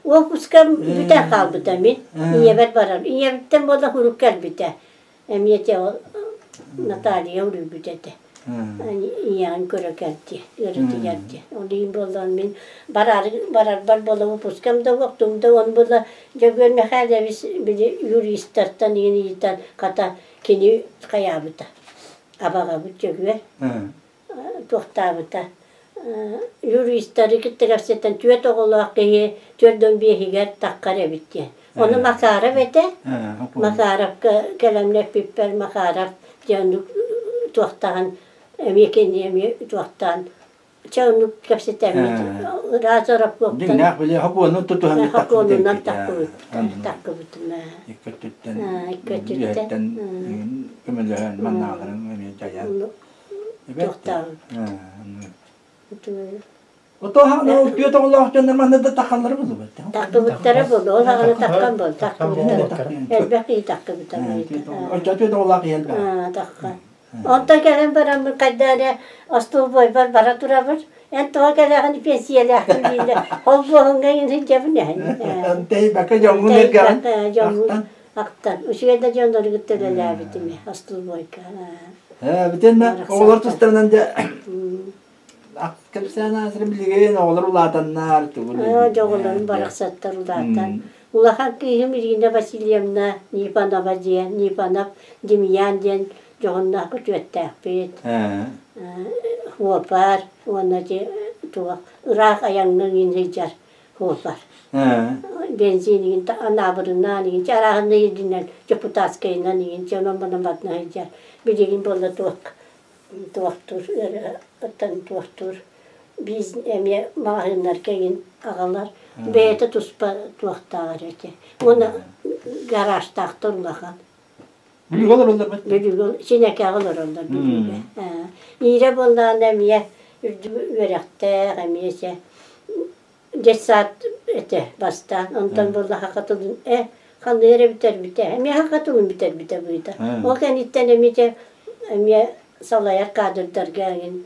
уоппускам бүтэн хаалбыта мин ийэбэр барар ийэбиттэн буола куруук кэлбитэ эмиэ те ол Наталья уруйбут этэ ийэҕин көрө кэлти ыарытыйар диэн ол иһин буоллаҕын мин бараары барарбар буола выпускам да уохтум да он буола Дьөгүөр Михайлович били юристартан иһин ыйытан хата кини хайаабыта абаҕабыт Дьөгүөр туохтаабыта юристары кытта кэпсэтэн түөрт оҕолоох киһи 45-игэр таххар эбит диэн. Ону Макаров этэ. Макаровка кэлэмнэ эппиппэр Макаров дьэ оннук туохтаан эмиэ кини эмиэ туохтаан чэ оннук кэпсэтэммит ыраас Рабкоптан Дьиҥнээх били хокуону тутуһан хокуонунан таккыбыт таккыбытым Икки өттүттэн үөһэттэн көмөлөһөн маннааларын эмиэ дьайан Ото ол түөт оҕолоох дьоннор манна да тахаллара булубат. Тахтыбыттара булу, ол аҕаны таххан бол, тахтыбыттара. Элбэх киһи тахтыбыттара. Оччо түөт оҕолоох киһи элбэх. Таххан. Онтон кэлэн бараммын хайда эрэ остуолбуойбар бара турабын. Эн тоҕо кэлэҕин пенсиялаахпын дииллэр. Холбуоһуҥҥа иҥин сылдьабын эһин. Тэйбэккэ дьоҥҥун эргэҕин. Дьоҥҥун ахтан. Үчүгэй да дьоннору кытта үлэлээбитим остуолбуойга. Бүтэннэ оҕолор тустарынан дьэ кэпсээн аасырын билигин оҕолор улаатаннар тугун Дьоҕолорум барахсаттар улаатан. Улахан кыыһым Ирина Васильевна Нифонова диэн, Нифонов Демьян диэн дьоһуннаах күтүөттээхпит. Хуопар уонна туох ыраах айаҥҥа иҥин сылдьар хуопар. Бензин иҥин анаабырынаан иҥин арааһынай ирдинэн депутатскайынан иҥин онон манан батына сылдьар. Билигин буолла туох туохтуур ыттан туохтуур бизнес эмиэ маҕаһыыннарга иҥин аҕалар бэйэтэ туспа туохтааҕар этэ уонна гаражтаахтар улахан Бүлүүгэ олороллор Бүлүүгэ Синэкэҕэ олороллор Бүлүүгэ Иирэ буоллаҕына эмиэ үрдүк үөрэхтээх эмиэ сэ детсад этэ бастаан онтон буолла саха тылын э ханна эрэ бүтэрбитэ эмиэ саха тылын бүтэрбитэ быыта ол кэнниттэн эмиэ дьэ эмиэ салайар кадрдарга эҥин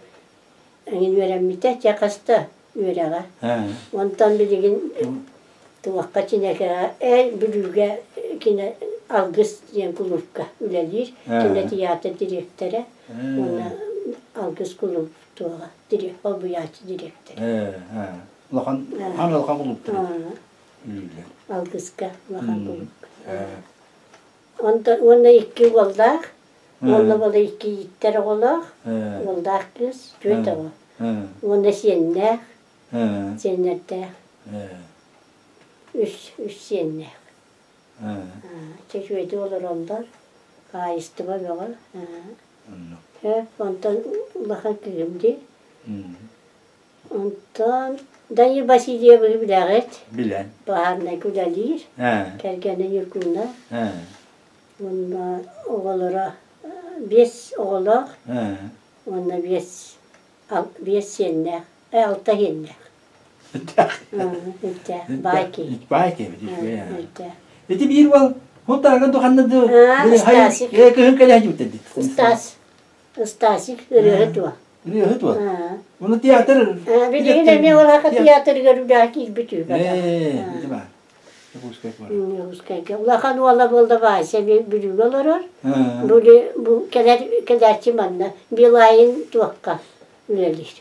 эҥин үөрэммитэ чэ хаста үөрэҕэ онтон билигин туохха Чинэкэҕэ э Бүлүүгэ кино Алгыс диэн кулуупка үлэлиир кинотеатр дириэктэрэ уонна Алгыс кулууп туоҕа холбуйааччы дириэктэрэ Улахан хаан улахан кулууптар Алгыска улахан кулуупка Онтон уонна икки уоллаах уонна буола икки ииттэр оҕолоох уоллаах кыыс түөрт оҕо уонна сиэннээх сиэннэрдээх үс үс сиэннээх чөчүөтү олороллор хаһаайыстыба бөҕө онтон улахан кыыһым дии онтон Данил Васильевы билэҕит билэн баһаарынайга үлэлиир кэргэнэ Ньургуна уонна оҕолоро биэс оҕолоох уонна биэс биэс сиэннээх алта сиэннээх Үттээх. Баай киһи. Баай киһи Ити биир уол Хутарга туханна ду Стасик. Кыһын кэлэ дьүтэ дит. Стас. Стасик ырыаһыт уо. Ырыаһыт уо. Уну театр. Билигин эмиэ олаха театрыгар үлэҕэ киирбит үһү. Ээ, ити баар. Дьокуускайга. Улахан уола буолла Вася Бүлүүгэ олорор. Бу кэлэр кэлээччи манна Билайн туохха үлэлиир.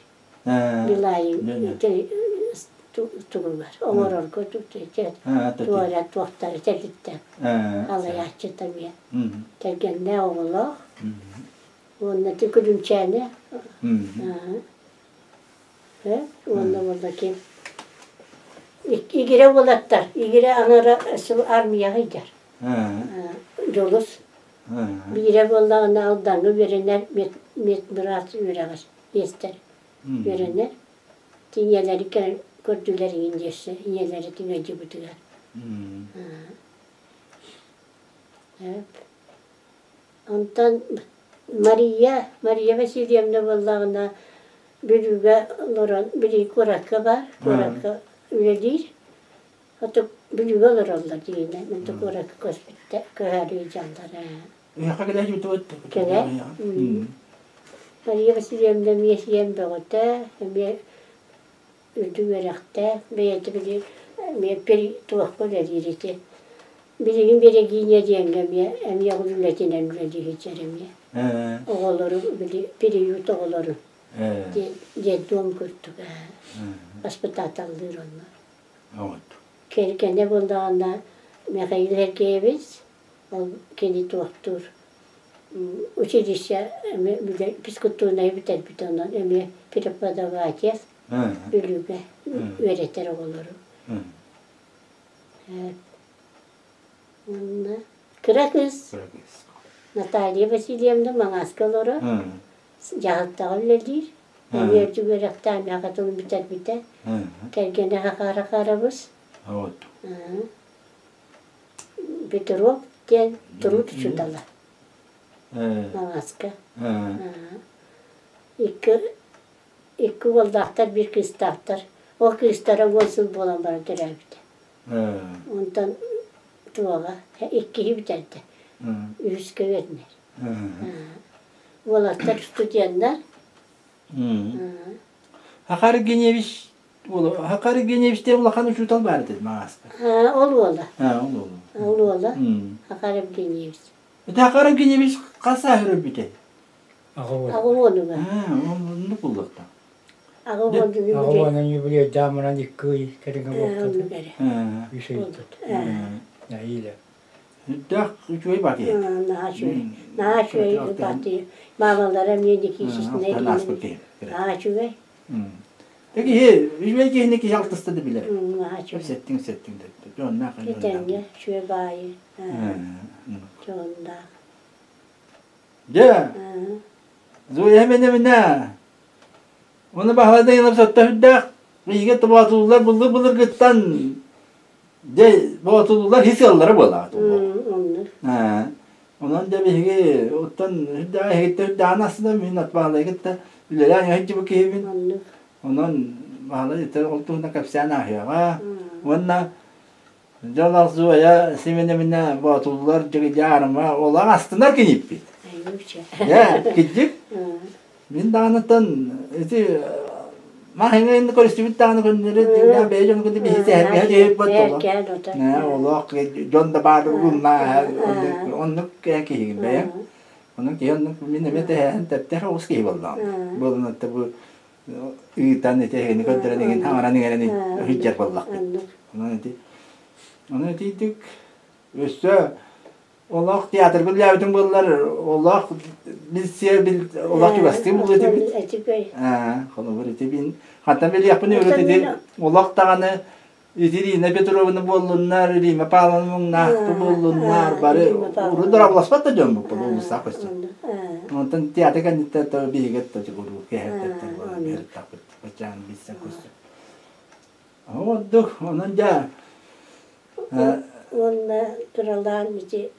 Билайын тугугар оҥорорго туора туохтары тэрилтэ алайааччыта эмиэ кэргэннээх оҕолоох уонна ти күлүмчээнэ уонна буолла ким игирэ уолаттар игирэ аҥара сыл армияҕа сылдьар Дьулус биирэ буоллаҕына Алдаҥҥа үөрэнэр медбрат үөрэҕэр Биэстэр үөрэнэр. Ийэлэри көрдүлэр иҥин диэссе ийэлэри түҥэдьибытыгар. Онтон Мария, Мария Васильевна буоллаҕына Бүлүүгэ олорон, били куоракка баар, куоракка үлэлиир. Ото Бүлүүгэ олороллор диинэ, мин куоракка көспүттэ, көһөрүү дьаллара. Ыһыахха кэлэ сылдьыбыт. Кэлэ. Мария Васильевна эмиэ сиэн бөҕөтө, эмиэ үрдүк үөрэхтээх, бэйэтэ били эмиэ туохха үлэлиир ити. Билигин Берегиня диэҥҥэ эмиэ эмиэ үлэтинэн үлэлии сылдьар эмиэ. Оҕолору били приют оҕолору детдом курдук воспитателлыыр онно. Кэргэнэ буоллаҕына Михаил Сергеевич ол кини туохтуур училище эмиэ физкультурнайы бүтэрбит онон эмиэ преподаватель Бүлүүгэ үөрэтэр оҕолору. Уонна кыра кыыс Наталья Васильевна Маҥааска олорор, дьаһалтаҕа үлэлиир, эмиэ үрдүк үөрэхтээх миэхэ тылын бүтэрбитэ, кэргэнэ Хахара Харабыс. Петров диэн труд учуутала Маҥааска. Икки икки уоллаахтар, биир кыыстаахтар. Ол кыыстара 10 сыл буолан баран төрөөбүтэ. Онтон туоҕа иккиһи бүтэрдэ. Үһүскэ үөрэнэр. Уолаттар студеннар. Хахар Евгеньевич Хахар Евгеньевич диэн улахан учуутал баар этэ Маҥааска. Ол уола. Ол уола. Ол уола Хахар Евгеньевич. Это Хахар Евгеньевич хас сааһыр өлбүтэй? Аҕа уонугар. Оннук буллахта. Аҕа уонугар. Аҕа уонун юбилейдаамынан икки ый кэриҥэ буолбут. Үс ый. Нэһиилэ. Үрдээх үчүгэй баатый. Наһаа үчүгэй. Наһаа үчүгэй баатый. Маамалара эмиэ Никитична Наһаа үчүгэй. Киһи үчүгэй киһини киһи алтыста да билэр. Наһаа үчүгэй. Сэттиҥ сэттиҥ да. Дьоннаах. Этэҥҥэ үчүгэй баайы. Дьоннаах. Дьэ, Зоя Эминевна, уну баһылайдан ыла сотто сүрдээх биһиги боотуллар былыр былыргыттан дьэ боотуллар хис ыаллара буолаҕыт Онон дьэ биһиги оттон сүрдээх эһигиттэн сүрдээҕин астына мин от Баһылайы кытта үлэлээн иһэн киһибин. Онон Баһылай ол туһунан кэпсээн ааһыаҕа. Уонна Дьон Зоя Семеновна Боотуллар Дьыгыдьаарыма олох астынар киниппит. Дьэ, кирдик. Мин даҕанытан ити маһыҥа көрүстүбүт даҕаны күннэри дьиҥнээх бэйэ дьону кытта биһи сэһэргэһэ түһүп олох. Олох дьон да баар угунна оннук киһигин бэйэм. Онон киһи оннук мин эмиэ тэһээһин тэптэх оҕус киһи буоллаҕым. Буолан бу ыытан ити эһигини көрдөрөн игин хаҥаран иҥэрэн сылдьар буоллахпыт. Онон ити онон итиитик өссө олох театрга үлэлээбитим буоллар олох билсиэ бил олох чугастыы буолуо этибит. Аа холобур ити бин хантан билиэхпин өрүт ити олох даҕаны Ити Ирина Петровна буоллуннар, Рима Павловна муҥнаахты буоллуннар, бары урут дорооболоспот да дьон буппут улуустаах көстөн. Онтон театр кэнниттэн то биһиги то чугуруу кэһэртэттэр буолан биһириттахпыт бачаан билсэн көстөн. Ордук онон дьэ Уонна туралаан ити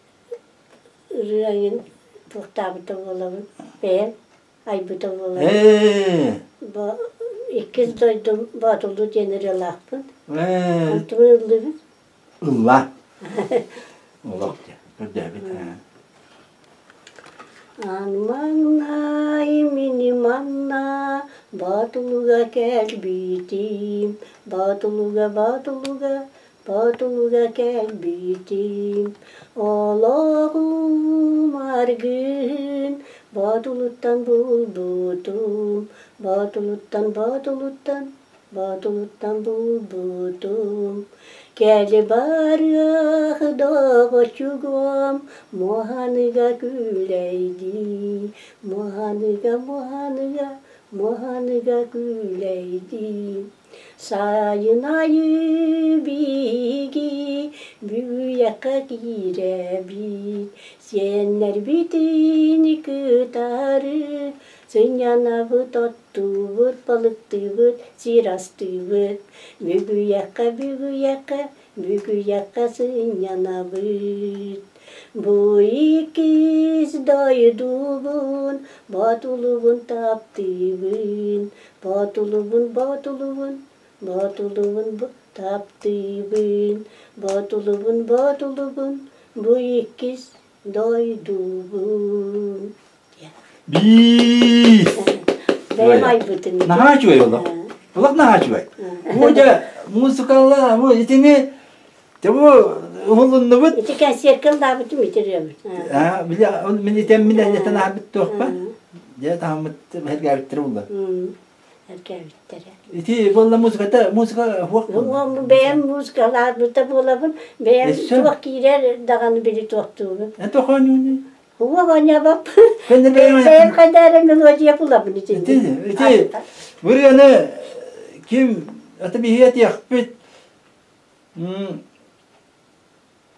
ырыа туохтаабыта буолабын бэйэм айбыта буолар. Бу иккис дойдум Боотулуу диэн ырыалаахпын. Онтубун ыллыыбын. Ылла. Олох көрдөөбүт. Ан маҥнай мини манна Боотулуга кэлбитим, Боотулуга, Боотулуга Боотулуга кэлбитим, олоҕум аргыһын Боотулуттан булбутум, Боотулуттан, Боотулуттан, Боотулуттан булбутум. Кэли барыах доҕоччугум, Муоһаныга күлэйдии, Муоһаныга, муоһаныга, муоһаныга күлэйдии. Сайын аайы биһиги бүгүйэххэ киирэбит, сиэннэрбитин кытары сынньанабыт, оттуубут, балыктыыбыт, сир астыыбыт. Бүгүйэххэ, бүгүйэххэ, бүгүйэххэ сынньанабыт. Бу иккис дойдубун, Боотулубун таптыыбын, Боотулубун, Боотулубун, Боотулубун таптыыбын, Боотулубун, Боотулубун, бу иккис дойдубун. Биис! Бэйэм айбытым. Наһаа үчүгэй олох. Олох наһаа үчүгэй. Бу дьэ музыкалла бу итини Те бу уһулуннубут. Ити кэнсиэркэ ыллаабытым итириэм. Аа, били мин итем мин этен аһабыт туохпа. Дьэ таһаммыт эргээбиттэрэ булла. Эргээбиттэрэ. Ити буолла музыката, музыка хуох буолла. Бэйэм музыкалаабыта буолабын, бэйэм туох киирэр даҕаны били туохтуубун. Это хонюни. Хуох оонньообоп. Бэйэм хайда эрэ мелодия булабын ити. Ити ити ырыаны ким это биһиги этиэхпит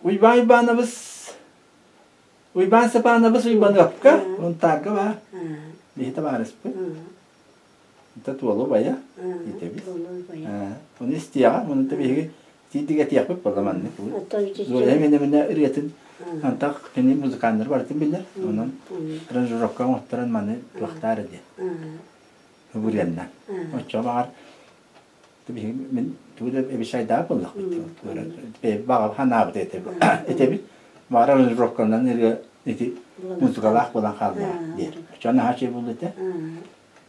Уйбаан Уйбаанабыс Уйбаан Степанабыс Уйбаныапка Унтаарга баар. Биһи табаарыспыт. Это туолу бая итэбит. Оны истиэҕэ, оны да биһиги тиийдик этиэхпит буолла маннык. Зоя эминэ ырыатын антах кини музыканнар барытын билэр. Онон аранжировка оҥотторон маны туохтаар диэн. Ырыаннан. Оччоҕо баҕар Мин тугу да эбишайдаах буоллахпыт. Баҕа ханаабыт этэбит. Баҕар аранжировканан ырыа ити музыкалаах буолан хаалла диир. Оччоҕо наһаа үчүгэй буолла этэ.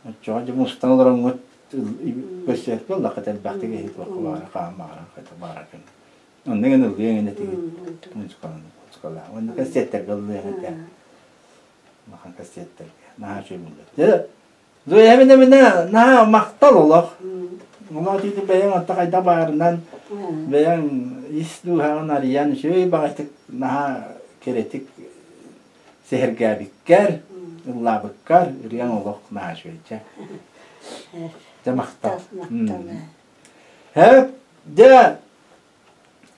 Оччоҕо дьэ мустан олороҥҥут көрсүөт буоллаххыт элбэхтик иһит туохха баҕара хаан баҕара хайта баҕара күн. Онно гын ыллыаҥ ини тиги музыкалаах музыкалаах. Онно кассеттарга ыллыаҥ этэ. Улахан кассеттарга. Наһаа үчүгэй буолла. Дьэ Эбинэ наһаа махтал олох. Олох ити бэйэҥ отто хайдах баарынан бэйэҥ ис дууһаҕын арыйан үчүгэй баҕайытык наһаа кэрэтик сэһэргээбиккэр, ыллаабыккар ырыаҥ олох наһаа үчүгэй чэ. Дьэ махтал. Һэп, дьэ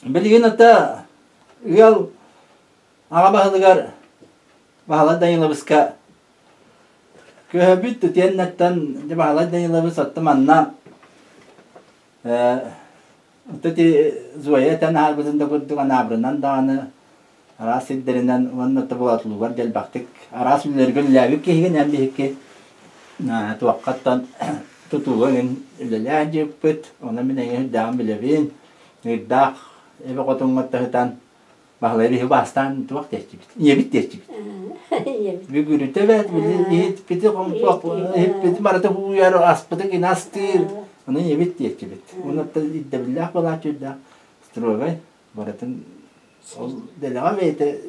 билигин ата ыал аҕа баһылыгар Баһылай Даниловичка Көһөбүт итиэннэттэн дьэ Баһылай Данилович отто манна отто ити Зоя этэн аһарбытын да курдук анаабырынан даҕаны араас сирдэринэн уонна отто Болотулугар дэлбэхтик араас үлэлэргэ үлэлээбит киһигин эн биһикки туоххаттан тутууга эҥин үлэлээн дьыыппыт онон мин эйигин үрдээҕин билэбин ыырдаах эбэ хотуҥҥа таһытан Баһылай биһи бастаан туох диэччибит? Ийэбит диэччибит. Бүгүрүтэ бэт, иһиппити хомпуох, иһиппити барыта һууйар, аспыты гин астыыр. Ону ийэбит диэччибит. Уонна ирдэбиллээх балааччы үрдээх строгай барытын ол дэлэҕэ бэйэтэ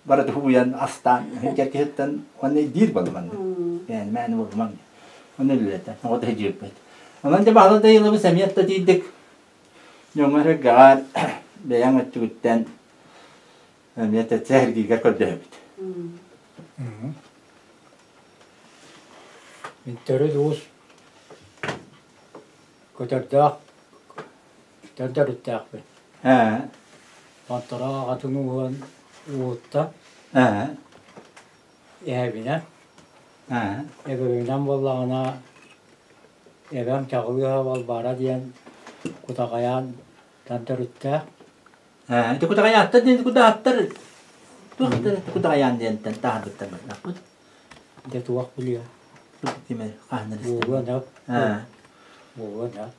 барыта һууйан астаан кэркиһиттэн уонна диир балыман. Мээнэ мээнэ буолумаҥ. Оны үлэлэтэ. Оҕо да Онон дьэ Баһылай Дайылабыс эмиэ да тиийдик Дьоҥҥор-сэргэҕэр бэйэҥ өттүгүттэн эмиэ сэһэргииргэр көрдөһөбүт. Мин төрүт уус көтөрдөөх төрүттээхпин. Онторо аҕатын ууһун ууһутта эһэбинэн. Эбэбинэн буоллаҕына Эбэм Чаҕылыаһа Балбаара диэн Кутаҕайаан төрүттээх. Ити Кутаҕайааттар диэн Кутааттар туох Кутаҕайаан диэнтэн таһаарбыттар бардахпыт. Дьэ туох билиэ. Киме хаһаннар Буолуон өп. Буолуон өп.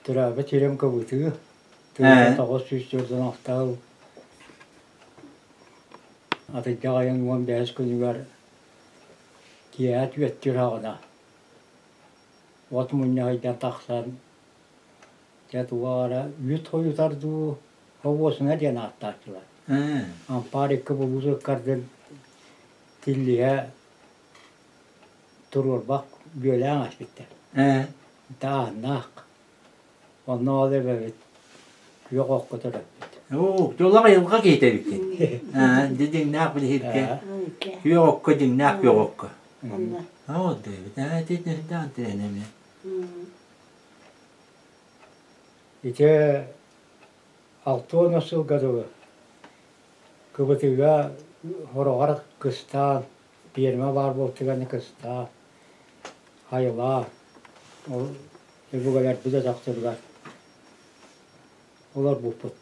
Төрөөбүт сирим Кыбытыы. Тыһыынча 946 сыл атырдьах айан 15 күнүгэр Киэһэ түөттүүр аҕына от мунньаһыйдан тахсан дьэ туох эрэ үүт хойутар дуу хобуосуна диэн ааттааччылар. Ампаар икки булуус ыккардын тиллиһэ туруорбах бүөлээн ааспыттар. Тааһыннаах. Онно ол эбэбит күөх окко төрөппүт. Оо, дьоллоох айылҕа киһитэ эбиккин. Дьэ дьиҥнээх билиһиргэ. Күөх окко дьиҥнээх күөх окко. Оо, дэбит. Аа, ити даан тиһэнэми. Ити 60 сылга дылы Кыбытыга хороҕор кыстаан, пиэрмэ баар буолтуганы кыстаан, хайылаа, ол өбүгэлэрбит өтөхтөрүгэр олорбуппут.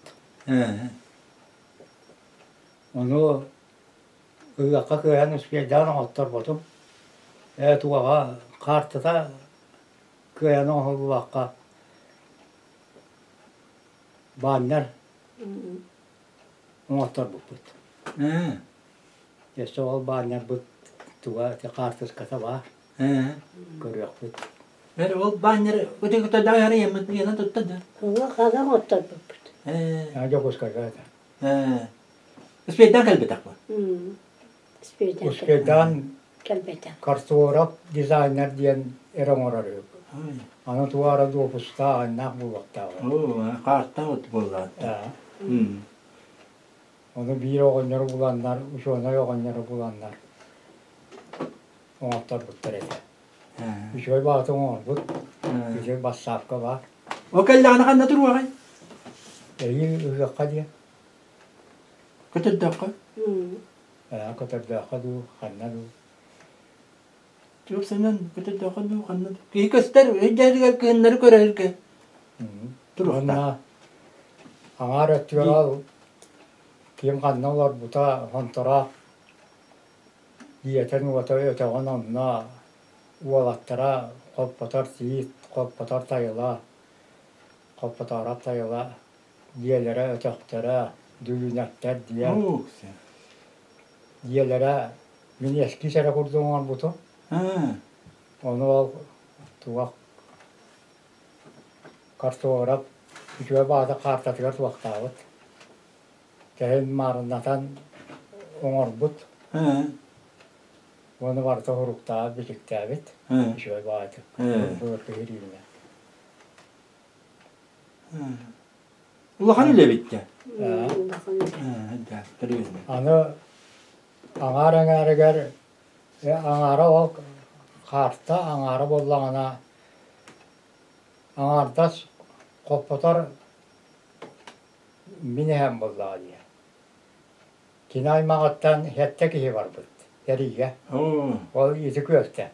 Ону ыһыахха кыайан успейдаан оҥотторботум. Ээ туоҕа хаартыта кыайан оҥоһуллубакка баннер оҥотторбуппут. Өссө ол баннербыт туга ити хаартыската баар. Көрүөхпүт. Бэр ол баннер ытыгыта даҕары яммыт тутта да. Ону ханан оҥотторбуппут. Ээ Дьокуускайга этэ. Успейдаан кэлбэтэх бу. Успейдаан кэлбэтэх. Картограф дизайнер диэн эрэ оҥорор үһү. Аны туара допустаах аннаах буолуохтааҕа. Оо, картта вот буоллаат. Ону биир оҕонньору буланнар, учуонай оҕонньору буланнар оҥотторбуттар этэ. Үчүгэй баҕатын оҥорбут, үчүгэй бассаапка баар. Ол кэллэҕинэ ханна туруоҕай? Эйиил ыһыахха диэн. Көтөрдөөххө? Ээ, көтөрдөөххө дуу, ханна дуу. Чуопсанан көтөрдөөххө дуу, ханна дуу. Киһи көстөр, өйдөөтүгэр кыһыннары көрөргө. Уонна аҥаар өттүгэр ол ким ханна олорбута хонтороох ийэтин уота өтөҕүн онно уолаттара хоппотор тиит, хоппотор тайыла, хоппотоорох тайыла дьиэлэрэ өтөхтөрө, дүлүнэктэр диэн дьиэлэрэ мин эскиз эрэ курдук оҥорбутум. Ону ол туох картограф үчүгэй баҕата каартатыгар туохтаабыт. Кэһин маарыннатан оҥорбут. Уонна барыта уруктаабыт, бичиктээбит. Үчүгэй баҕайытык. Былыргы ириинэ. Улахан үлэ эбит дьэ. Аны аҥаар эҥээригэр аҥаара ол хаарта аҥаара буоллаҕына аҥаардас хоппотор мин эһэм буоллаҕа дии. Кини аймаҕыттан сэттэ киһи барбыт сэриигэ. Ол ити күөлтэн.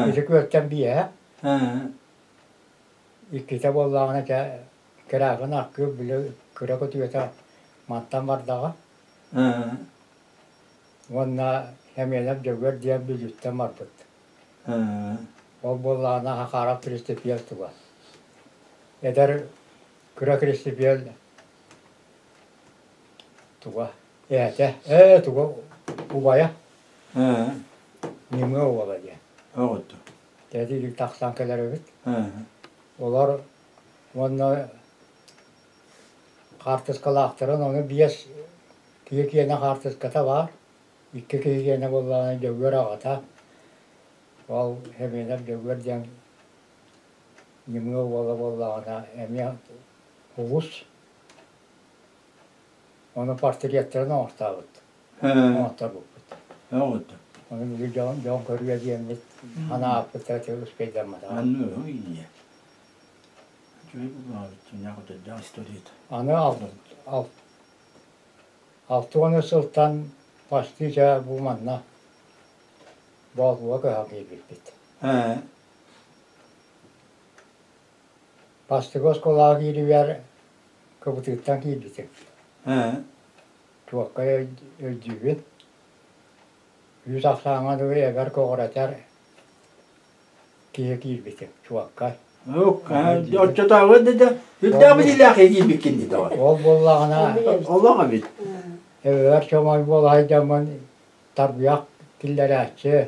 Ити күөлтэн биэһэ. Иккитэ буоллаҕына дьэ кыраакын аркыып били кыра көтүөтэ мантан бардаҕа. Уонна Эмиэнэп Дьөгүөр диэн Бүлүүттэн барбыт. Ол буоллаҕына Хахаров Киристипиэл туга. Эдэр кыра Киристипиэл туга ээтэ ээ туга убайа Ньымыа уола диэн. Оҕотто. Тээтиилик тахсан кэлэр эбит. Олор уонна хаартыскалаахтарын ону биэс киһи киэнэ хаартыската баар. Икки киһи киэнэ буоллаҕына Дьөгүөр аҕата, ол Семенов Дьөгүөр диэн Ньымыа уола буоллаҕына эмиэ улус. Ону портреттарын оҥортообут. Оҥотторбуппут. Ону били дьон, дьон көрүө диэммит анааппыт успейдамматаҕа. Аны 60 сылтан почти дьэ бу манна Боотулуга көһөн киирбиппит. Бастакы оскуолаҕа киирибэр кыбытыыттан киирбитим. Чуолкай өйдүүбүн. Үүт ахсааҥҥа дылы эбэр көҕүрэтэр киһи киирбитим чуолкай. Оччотооҕу да үрдээх билиилээх киирбиккин дии тоҕо. Ол буоллаҕына Олох эбит. эбэбэр чомой буола сылдьаммын тарбыйах киллэрээччи,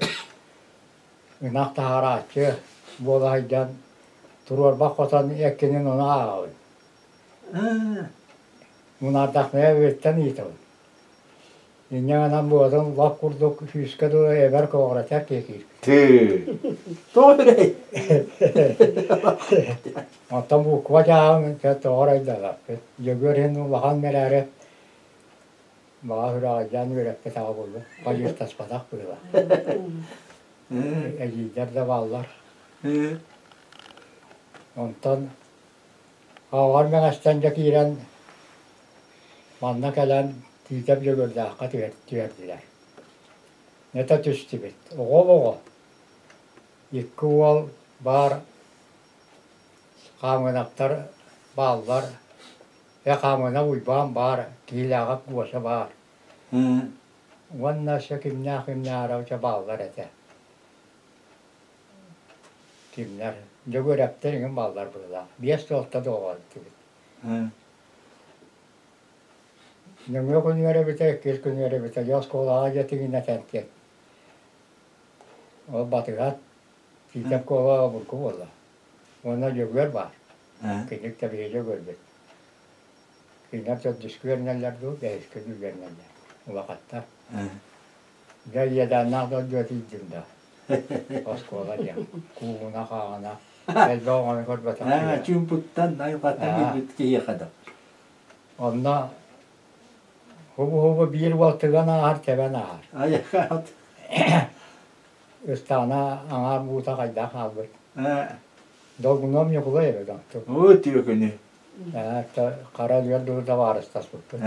ынах таһаарааччы буола сылдьан туруорбах хотон эккинин ону ааҕабын. Мунаардахпына эбиттэн ыытабын. Инньэ гынан буотун лоп курдук сүүскэ дылы эбэр көҕүрэтэр киһи киирбит. Тоҕо эрэй? Оттон буква дьааһын тоҕо эрэй Дьөгүөр иһин улахан мэрээри баҕа сүрэҕэлдьээн үөрэппэтэҕэ буолуо. Балыыртаспатах быһыылаах. Эдьиийдэр да бааллар. Онтон Ааҕар Мэҥэстэн дьэ киирэн манна кэлэн Тиитэп Дьөгүөрдээххэ түһэрдилэр. Этэ түстүбүт. Оҕо-оҕо икки уол баар Хаамынаптар бааллар. Э Хаамына Уйбаан баар, Киһилээҕэп Гоша баар. Уонна өссө кимнээх кимнээх бааллар этэ. Кимнэр Дьөгүөрэптэр иҥин бааллар быһыылаах. Биэс суолта доҕоттубут. Нөҥүө күнүгэр эбитэ, иккис күнүгэр эбитэ, дьэ оскуолаҕа дьэ тигинэтэн диэн. Ол батыһат Тиитэп Куола обургу буолла. Уонна Дьөгүөр баар. Киник да биһиги Дьөгүөрбүт. Кинилэр төрдүскэ үөрэнэллэр дуу, бэһискэ дуу үөрэнэллэр. Улахаттар. Дьэ иэдээннээх дойдуга тиийдим да. Оскуола диэн. Куугуна-хааҕына. Элбэх оҕону көрбөтөх киһи. Чуумпуттан, айылҕаттан кэлбит киһиэхэ да. Онно хубу-хубу биир уол тыган ааһар, тэбэн ааһар. Айахаат. Ыстаана аҥаар буута хайдах хаалбыт. Долгунуом Ньукулай эбит онтум. Оо, түөкүнү. Хара үөр дуу табаарыстаспыппыт.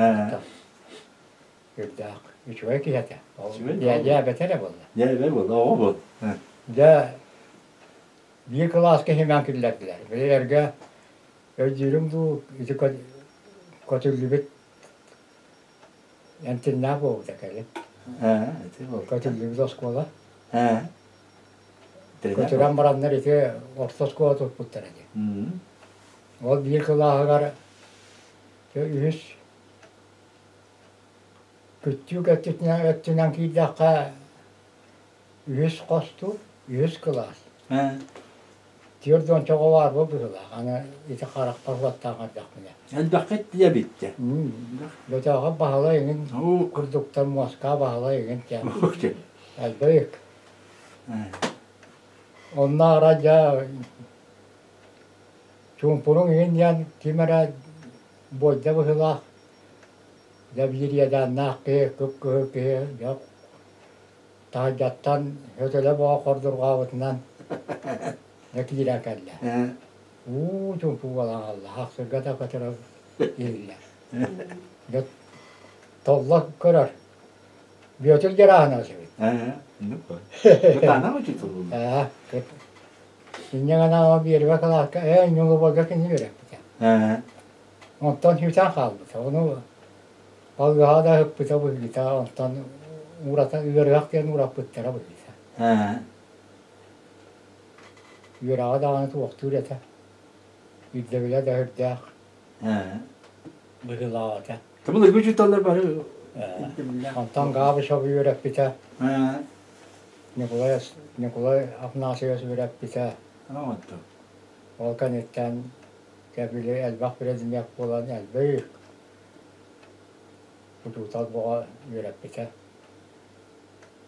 Үрдээх. Үчүгэй киһи этэ. Дьээбэтэ эрэ буолла. Дьээбэ буолла, оҕо буол. Дьэ, биир кылааска химэн киллэрдилэр. Билэргэ өйдүүрүм дуу, ити көтүллүбүт Эмтиннээх буолбута кэлин. Көтүллүбүт оскуола. Көтүрэн бараннар ити орто оскуола туппуттара дии. Ол биир кылааһыгар үһүс күттүүк өттүнэн киирдэххэ үһүс хостуу, үһүс кылаас. 40 оҕо баар быһыылаах, аны ити харахпар уоттаах эрдэхпинэ. Элбэххит дьэ бүттэ. Бөтөөҕө Баһылай эҥин курдуктар Москва Баһылай эҥин диэн. Элбэх. Онно ара дьэ чуумпуруҥ иһин диэн ким эрэ буойда быһыылаах, дьэ биир иэдээннээх киһи, кып-кыһыл киһи дьэ Таһырдьаттан өтөлө бөҕө хордурҕаабытынан дьэ киирэн кэллэ. Уу чуумпу буолан хаалла, ахсырга да көтөрө иһиллэр. Дьэ толло көрөр. Бүөтүр Дьарааһынабыс эбит. Кытаанах учуутал Инньэ гынан биэрбэ кылааска ээ ньулубарга кини үөрэппитэ. Онтон сүтэн хаалбыта. Ону Балыыһаҕа да ыһыкпыта быһыыта, онтон уурата ыарыһах диэн уураппыттара быһыыта. Үөрэҕэ даҕаны туохтуур этэ, ирдэбилэ да сүрдээх быһыылаах этэ. Былыргы учууталлар бары Онтон Габышев үөрэппитэ, Николай Николай Афанасьевич үөрэппитэ. Ол кэнниттэн били элбэх предмет буолан элбэх Учуутал бөҕө үөрэппитэ.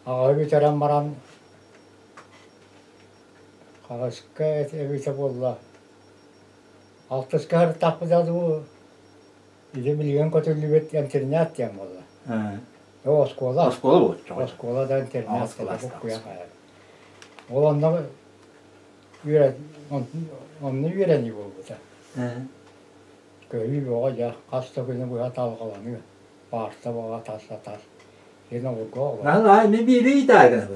Аҕаһы бүтэрэн баран хаҕыска эбитэ буолла. Алтыска сырыттахпытына дуу, ити билигин көтүллүбүт интернат диэн буолла. Оо, оскуола. Оскуола буолчу. Оскуола да интернат буккуйа Ол онно үөрэ онно үөрэнии буолбута. Көһүү бөҕө дьэ, хас да күнү быһа талҕаланыы, паарта бөҕө тас да тас. Син обургу оҕолор. Наһаа мин биири ыйытаары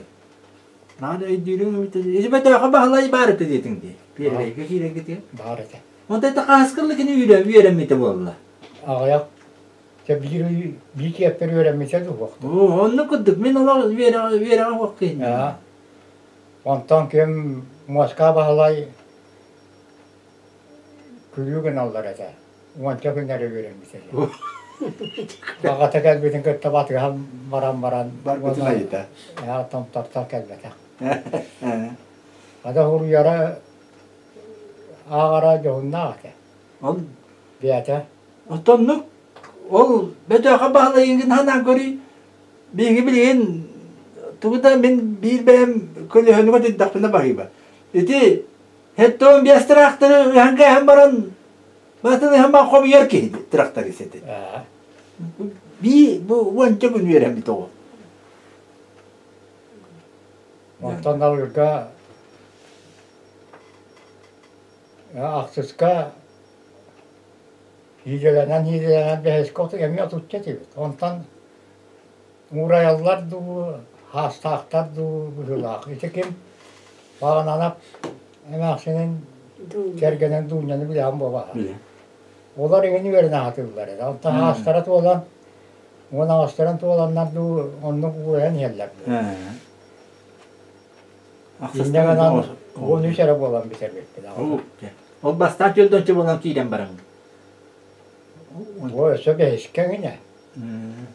Наһаа өйдүүрүҥ ити бөтөөхө Баһылай баар этэ диэтиҥ дии. Первэйгэ киирэргитигэр. Баар этэ. Онтон ити хаһыскылла кини үөрэммитэ буолла. Аҕыйах дьэ биир ый биир киэппэр үөрэммитэ дуу Оо, онно курдук мин олох үөрэҕэ үөрэҕэ суох киһи. Онтон ким Москва Баһылай Күлүү гыналлар этэ, уонча күн эрэ үөрэммит этэ. Аҕата кэлбитин кытта батыһан баран баран Барбытын айыта. Томтортон кэлбэтэх. Ада суруйара ааҕара дьоһуннаах этэ. Ол Бэйэтэ. Оттоннук ол бөтөөхө баһылайыгын санаан көрүй. Биһиги билигин тугу да мин биир бэйэм көлөһөнүгэ тирдэхпинэ баһыыба. Ити Хэттон биэс тыраахтары ыһан кээһэн баран батын ыһан баран хомуйар киһи тракторист этэ. Би бу уонча күн үөрэммит оҕо. Онтон Далырга ахсыска иидэлэнэн иидэлэнэн бэһискэ эмиэ отучча этибит. Онтон Уурайаллар дуу, хаастаахтар дуу быһыылаах. Ити ким Баҕананап эмээхсинин кэргэнин Дуунньаны билэҕин буолбаха. Олор иҥин үөрэнэ сатыыллар этэ. Онтон хаастара туолан Уон аҕыстарын туоланнар дуу оннук уурайан иһэллэр дуу. Инньэ гынан 13 эрэ буолан бүтэрбиппит. Ол бастаан түөлдөнчө буолан киирэн баран. О, өссө бэһискэ гинэ.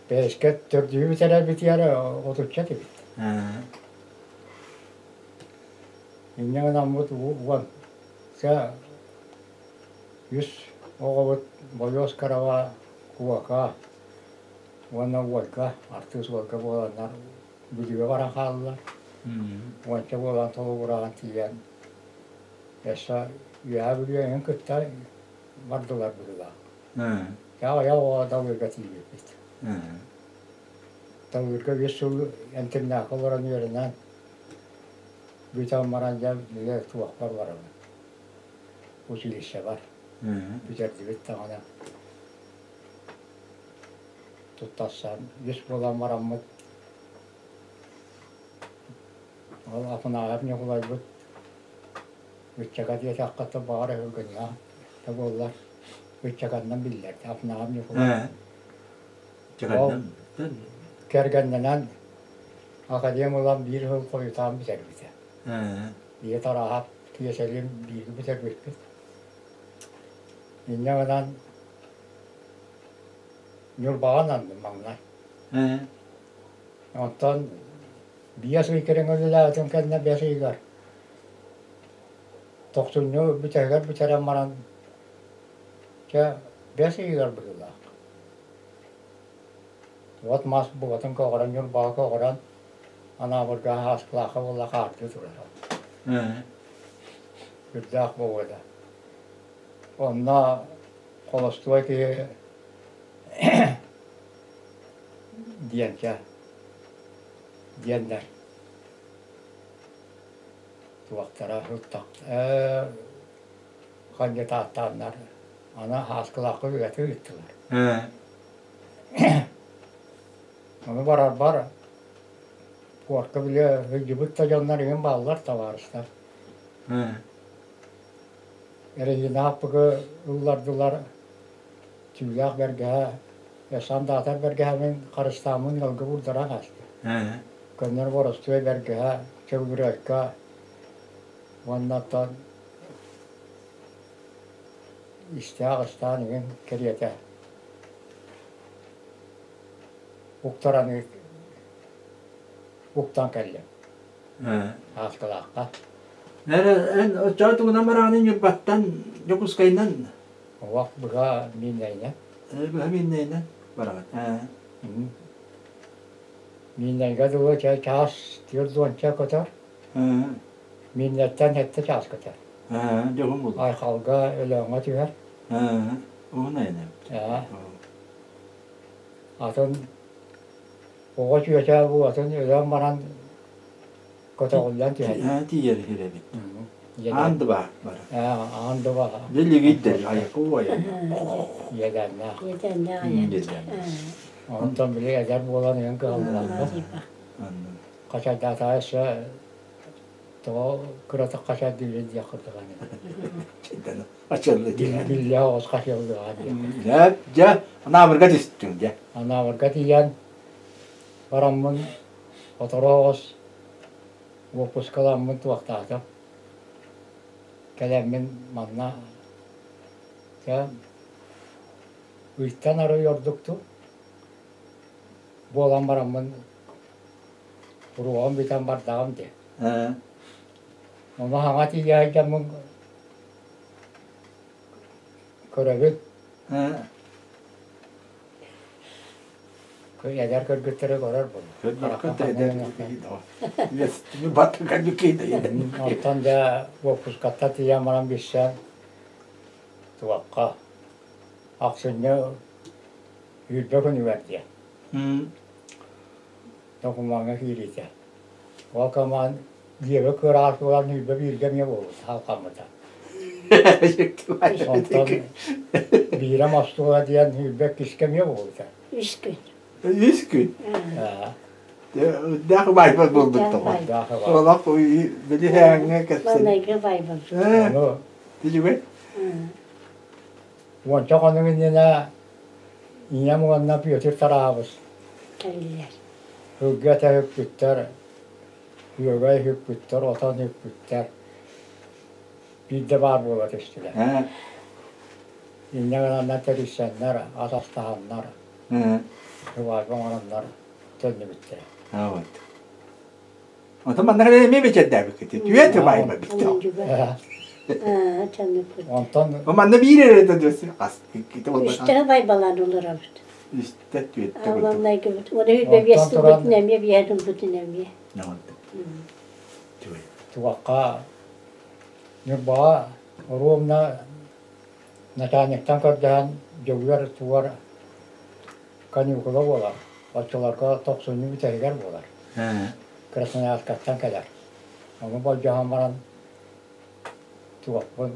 Бэһискэ төрдүһү бүтэрэрбитигэр отучча этибит. Инньэ гынаммыт уон үс оҕобут Бойуос Караба, Куока уонна Ольга, артыыс Ольга буоланнар Бүлүүгэ баран хааллылар. Уонча буолан толугураан тиийэн өссө Үөһээ Бүлүү эҥин кытта бардылар быһыылаах. Дьэ аҕыйах оҕо Далыырга тиийбиппит. Далыырга үс сыл интернакка олорон үөрэнэн бүтэн баран дьэ били туохпар барабын. Училищебар. Бүтэрдибит даҕаны туттарсан үс буолан бараммыт ол Афанаев Ньукулайбыт ыччака диэтэххэ то баҕар өһүргэниэх да буоллар ыччаканнан биллэр Афанаев Ньукулай ол кэргэннэнэн академ ылан биир сыл хойутаан бүтэрбитэ. Ийэ Тарааһап Киэсэлиин бииргэ бүтэрбиппит. Инньэ гынан Ньурбаҕа ананным маҥнай. Онтон 5 ый кэриҥэ үлэлээбитим кэннэ бэс ыйыгар тохсунньу бүтэһигэр бүтэрэн баран чэ бэс ыйыгар быһыылаах от-мас бугатын көҕөрөн Ньурбаҕа көҕөрөн Анаабырга Һааскылаахха буолла хаардыы турар. Үрдээх буолуо Онно холостуой киһи диэнчэ диэннэр туохтара ылтах хандьытааттааннар аны Һааскылаахха үлэтэ ыыттылар. Ону барарбар пуорка били сылдьыбыт да дьоннор игин бааллар табаарыстар. Эрэйинааппыгы ыллардылар түүлээх бэргэһэ сандаатар бэргэһэбин харыстааммын ыалга уурдаран ааста. Көннөрү боростуой бэргэһэ, чөбүгүрүөккэ уонна оттон истээх ыстаан игин кэриэтэ уктаран уктан кэллим. Ааскалаахха. Эрэ эн оччоҕо тугунан бараҕыный Ньурбаттан Дьокуускайынан? Олох быһа Мииннэйинэн. Быһа Мииннэйинэн бараҕын. Мииннэйгэ дылы чаас түөрт уонча көтөр. Мииннэттэн сэттэ чаас көтөр. Дьоһун буолуо. Айхалга Өлөөҥҥө түһэр. Уһун айан эбит. Атын оҕо чүөчэ буолатын өлөн баран көтөҕүллэн түһэр. Тиийэр эбит. Аан дыба бара. Аан дыба. Билигиттэр айакы уойан. Иэдээннээх. Иэдээннээх. Онтон били эдэр буолан ыйан кыһаллыбаппыт. Хачайдаатаҕа өссө тоҕо кыратык хачайдыырын диэх курдук Ачыллы диэн. Биллэ оҕус хачыллыаҕа диэх. Дьэ, дьэ, Анаабырга түстүҥ дьэ. Анаабырга тиийэн бараммын оторо оҕус уоппускаламмын туохтаатым. Кэлэммин манна дьэ ыйтан арый ордукту буолан бараммын уруогум бүтэн бардаҕым дии. Ону хаҥа тиийэ сылдьаммын көрөбүн. Эдэр кыргыттары көрөр Онтон дьэ уоппускаттан тиийэн баран билсэн туохха ахсынньы сүүрбэ күнүгэр диэн докумуоҥҥа киириитэ. Ол команд дьиэбэ кыараҕас буолан сүүрбэ бииргэ эмиэ буолбут халҕаммыта. Онтон биирэ остуола диэн сүүрбэ иккискэ эмиэ буолбута. Үс күн. Үс күн? Үрдээх убайбат буолбут тоҕо. Олох били һээҥҥэ кэпсэн. Маҥнайгы убайбын. Ону Тилүгэй? Уонча хонук иннинэ ийэм уонна Петр Тараабыс. Тэриллэр. Сылгы этэ үкпүттэр, күөгэй үкпүттэр, отон үкпүттэр. Биирдэ баар буола түстүлэр. Инньэ гынаннар тэрийсэннэр, атастаһаннар, сыбаайба оҥороннор төннүбүттэрэ. Вот. Онтон манна кэлэн эмиэ бэчэрдээбиккит. Түө сыбаайба бүттэ. Онтон Манна биир эрэ да хас иккитэ буолбатах. Үстэ байбалаан олоробут. Үстэ түөттэ курдук. Маҥнайгыбыт. Уонна үүрбэ биэс тылбытын эмиэ, биэһэ тылбытын эмиэ. Туохха Ньурбаҕа оруобуна начальниктан көрдөһөн Дьөгүөр тугар каникула буолар. Оччолорго тохсунньу бүтэһигэр буолар. Красноярскаттан кэлэр. Ону болдьоһон баран туохпун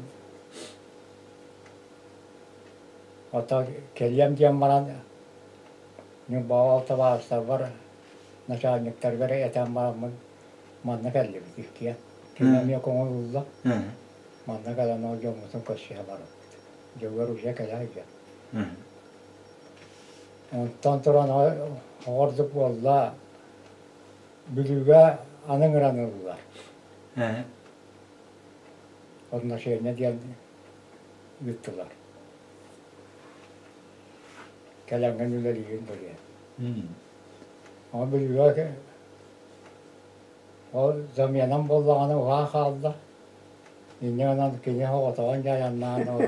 Ото кэлиэм диэн баран Ньурбаҕа ол табаарыстарбар, начальниктарбар этэн бараммын манна кэллибит иккиэн. Кини эмиэ көҥүл ылла. Манна кэлэн ол дьоммутун көрсүһэ барбыт. Дьөгүөр уже кэлэ сылдьар. Онтон туран оҕордук буолла. Бүлүүгэ аны ыҥыран ыллылар. Отношение диэн ыыттылар. Кэлэҥҥин үлэлиигин диэн. Ол Бүлүүгэ ол заменам буоллаҕына уһаан хаалла. Инньэ гынан кини соҕотоҕун дьайаннаан ол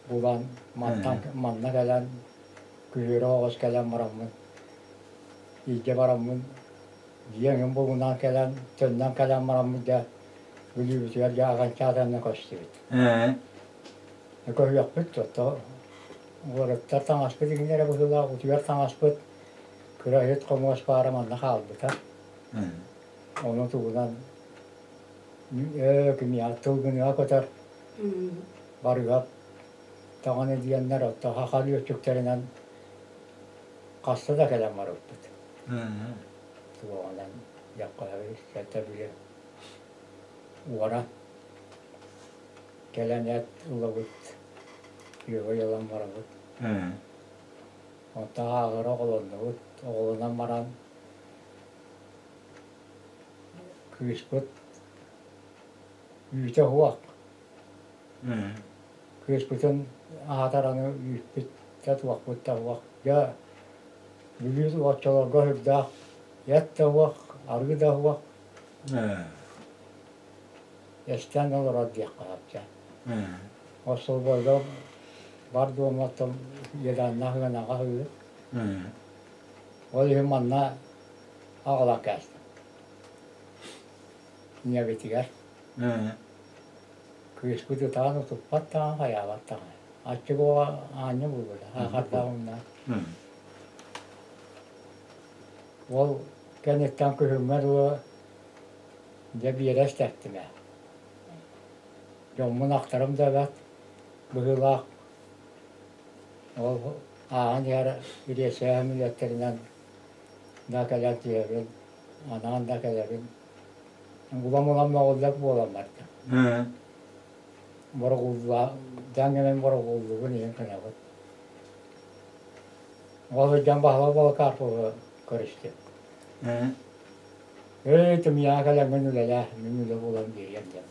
булан мантан манна кэлэн күһүөрү оҕус кэлэн бараммын илдьэ бараммын дьиэ эҥин булунан кэлэн төннөн кэлэн бараммын дьэ Бүлүүбүтүгэр дьэ окончательно көстүбүт. Көһүөхпүт то уолаттар таҥаспыт иҥнэрэ быһыылаах утуйар таҥаспыт кыра иһит хомуос баара манна хаалбыта. Ону тугунан ээ тылгыныга көтөр барыга даҕаны диэннэр отто саха лүөччүктэринэн хаста да кэлэн барбыппыт. Туоҕунан дьаххаһы сэтэ били уора кэлэн эт ылабыт, күөгэй ылан барабыт. Онтон ааҕара оҕолоннубут, оҕолонон баран кыыспыт үүтэ суох. Кыыспытын аһатар аны үүппүт да туохпут да суох. Дьэ, Бүлүү оччолорго сүрдээх эт да суох, арыы да суох. Эстэн олорор диэххэ сөп. Остолобуойга бар дуоматтан иэдээннээх ыанаҕа аһыыр. Ол иһин манна аҕалан кээстим. Ийэбитигэр. Кыыспыт ытаан утуппат даҕаны, хайаабат даҕаны. Аччык оҕо аанньа буолбута, аахардаах умнаах. Ол кэнниттэн күһүҥҥэ дылы Дьэ Биэрэ истэттим ээ. Дьоммун ахтарым да эбээт, быһыылаах. Ол ааһан иһэр Ириэсээһим үлэттэринэн да кэлэн түһэбин, анаан да кэлэбин. Улам-улам мөҕүллэр буолан барда. Борогуулла, даҥ эмэн борогууллугун иһин гынабыт. Ол сылдьан Баһылай Поликарповы көрүстүм. Ээ, тымыйаҕа кэлэҥҥин үлэлээ, мин үлэ булан биэриэм диэн.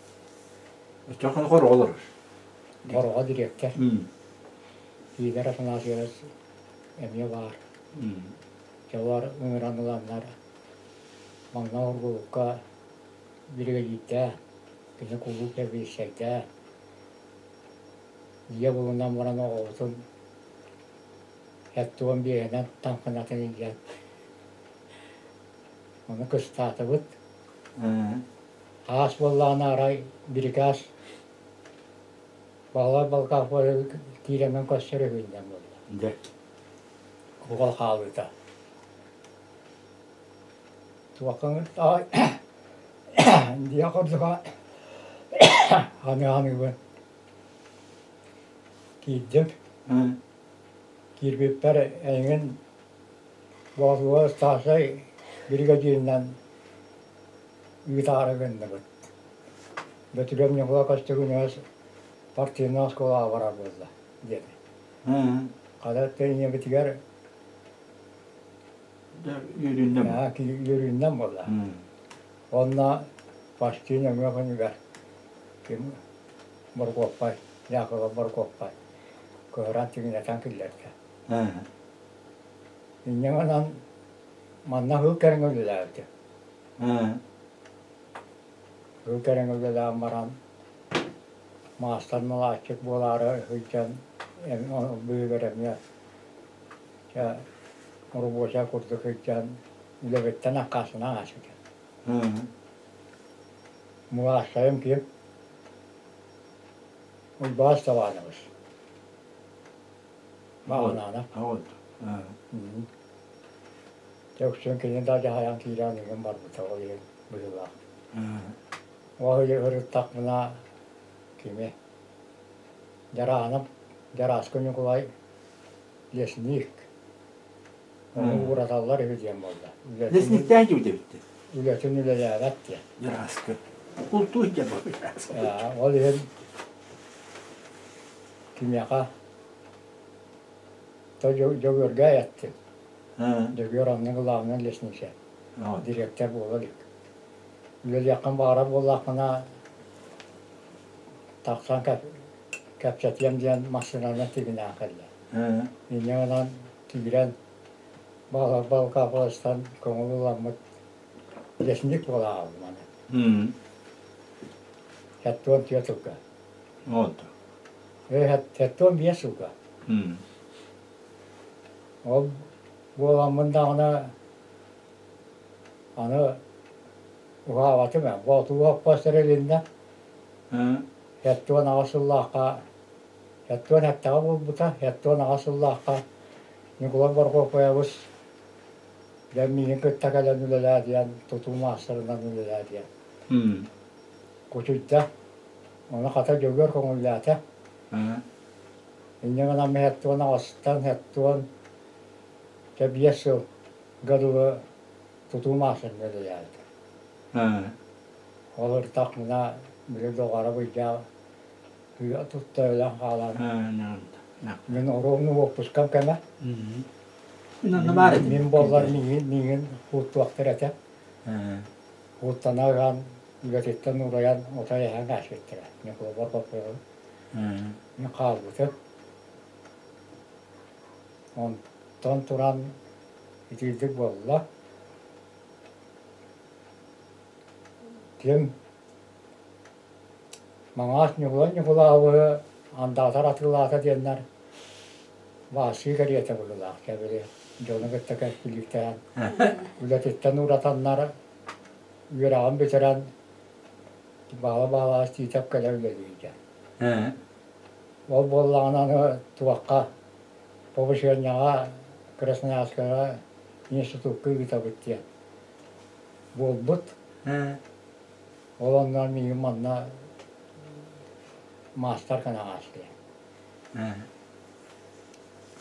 Оччоҕо хороҕо олорор. Хороҕо дириэктэр. Игорь Афанасьевич эмиэ баар. Дьолор ыҥыран ыланнар манна оргулукка биригэдьиирдээ, кини кулууп сэбиэдиссэйдээ, дьиэ булунан баран оҕобутун 75-инэн таҥханатын илдьэн Ону кыстаатыбыт. Аас буоллаҕына арай бирикээс Баһылай Балкааппа киирэммин көрсөр үһүн диэн буолла. Дьэ. Уол хаалыыта. Туоххаҥыт диэх курдуга аныаныыбын киирдим. Киирбиппэр эйигин Боотулуга ыстаарсай биригэдьииринэн ыытаары гынныбыт. Бөтүрүөп Ньукулай Көстөкүүнэбис партийнай оскуолаҕа барар буолла диэтэ. Хата ийэбитигэр Үөрүүннэн. Үөрүүннэн буолла. Онно почти нөҥүө күнүгэр ким Борукуоппай, Якова Борукуоппай кыһыран тигинэтэн киллэрдэ. Инньэ гынан манна сыл кэриҥэ үлэлээбитим. Сыл кэриҥэ үлэлээн баран маастар наладчик буолаары сылдьан быыһыгар эмиэ чэ оробуочай курдук сылдьан үлэбиттэн аккаастанан ааспытым. Муҥаастайым ким? Уйбаас Табаанабыс. Баҕанаана. Дьэ үксүн кини да дьаһайан киирэн игин барбыта ол иһин быһыылаах. Ол ырыттахпына кими? Дьараанап Дьарааскы Ньукулай лесник. Ону уураталлар үһү диэн буолла. Лесниктээн дьүбүт эбиттэр. Үлэтин үлэлээбэт диэн. Дьарааскы. Култуур диэн буолла. Ол иһин кимиэхэ то Дьөгүөргэ эттим. Дьөгүөр онно главный лестница. Директор буола илик. Үлэлиэххин баҕарар буоллаххына тахсан кэпсэтиэм диэн массыынанан тигинээн кэллэ. Инньэ гынан киирэн балкаапаластан көҥүл ыламмыт лесник буола хааллым аны. 74 сылга. 75 сылга. Ол буоламмын даҕаны аны уһаабатым ээ. Боотулуу оппос тэрилиннэ. 78 сыллаахха 77-ҕэ буолбута. 78 сыллаахха Ньукулай Борокуоппайабыс дьэ миигин кытта кэлэн үлэлээ диэн тутуу маастарынан үлэлээ диэн кучуйда. Ону хата Дьөгүөр көҥүллээтэ. Инньэ гынан 78-тан 75 сылга дылы тутуу маастарынан үлэлээбитэ. Ол ыртахпына били доҕоро быйдаа тутта өлөн хаалан мин оруобуна уоппускам кэмэ. Мин буоллар миигин кууттуохтар этэ. Кууттана ыһан үлэтиттэн уурайан отой эһэн ааспыттара. Ньукулабар Попова. Мин хаалбытым. Онтон туран итиирдик буолла. Ким Маҥаас Ньукулай Ньукулаабыһы андаатар атыылаата диэннэр баасыы кэриэтэ быһыылаах кэбили дьону кытта кэлкилииктээн үлэтиттэн ууратаннар үөрэҕин бүтэрэн баала-баалаах Тиитэп кэлэ үлэлииргэ. Ол буоллаҕына аны туохха повышениеҕа Красноярскайга институкка ыытабыт диэн буолбут. Ол оннугар миигин манна маастар гына аастыа.